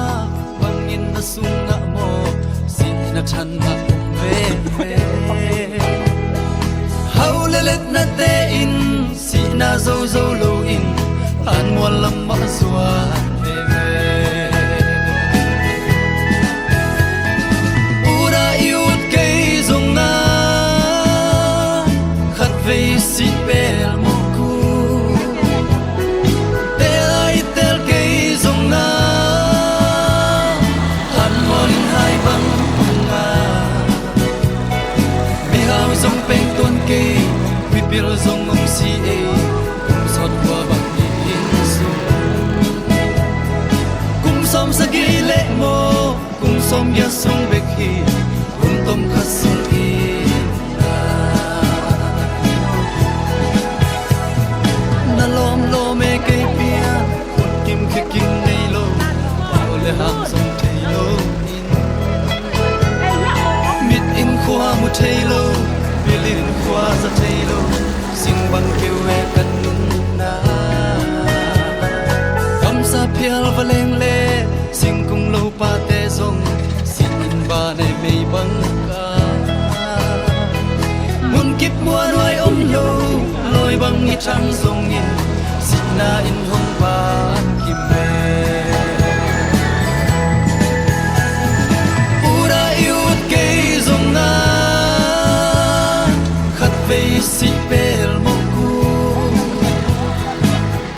bangin na sungah maw, sihna than a om veve. Hau le letnate in sihna zozo loin, hanmual lam mah zuak veve. Uda i ut kei zong a, khat vei sih pel mawk uh. Tela i tel kei zong a, hanmual in hai bang a. Mihau zong pengtuan kei, mipil zong hong si ei, kum sawt kua bang i hin sung. Kum sawm sagih leh maw, kum sawm giat sung bek hi, hun tomkhat sung in ah. Na lawm lawm e kei pian, hun kim khia kim nei lo, pau le hang zong thei lo in. Mit in khua mu thei lo, bil in khua za thei lo, sing bang keu e ka nunna. Kamsa phial va leng le, singkung lo pate zong, sih in ba nei mei bang ka. Munkip muanhuai om lo, lawi bang i thang zongin, sihna in hong pan kim e. Uda i ut kei zong a, khat vei sih pel mawk uh.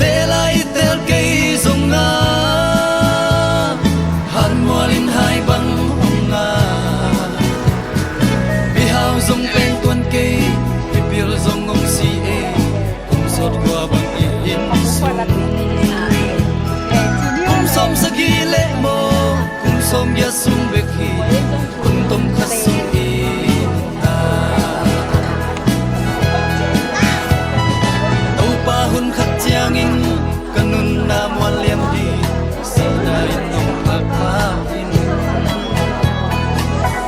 Tela i tel kei zong a, hanmual in hai bang hong a. Mihau zong pengtuan kei, mipil zong hong si ei, kum sawt kua bang i hin sung. Kum sawm sagih leh maw, kum sawm giat sung bek hi, hun tomkhat sung in ah. Topa hun khat ciangin ka nunna mual liam ding, sihna in hong phak phak in.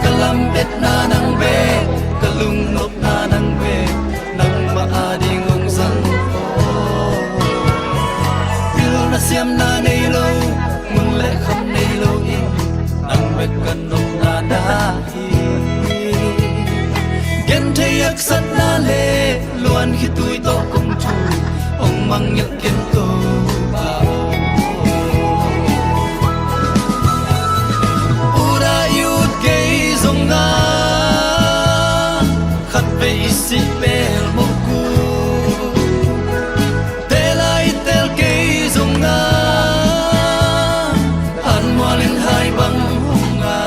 Ka lametna nang bek, ka lungnopna nang bek, nangmah ading hong zang aw. Pilna siamna nei lo, mun le kham nei lo in, nang bek ka nopna na hi. Genthei haksatna le luan khitui tawh kong thu, hong mangngilh ken Topa aw. Uda i ut kei zong a, khat vei i sih pel mawk uh. Tela i tel kei zong a, hanmual in hai bang hong a.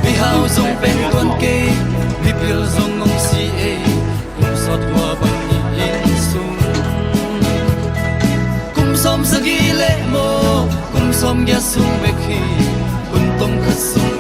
Mihau Zong pen tuan kei, mipil zong ngong si ei. Kum sawt tua bang hi inn sung. Kum sawm sagih le maw, kum sawm giat sung bek hi. Hun tong khat sung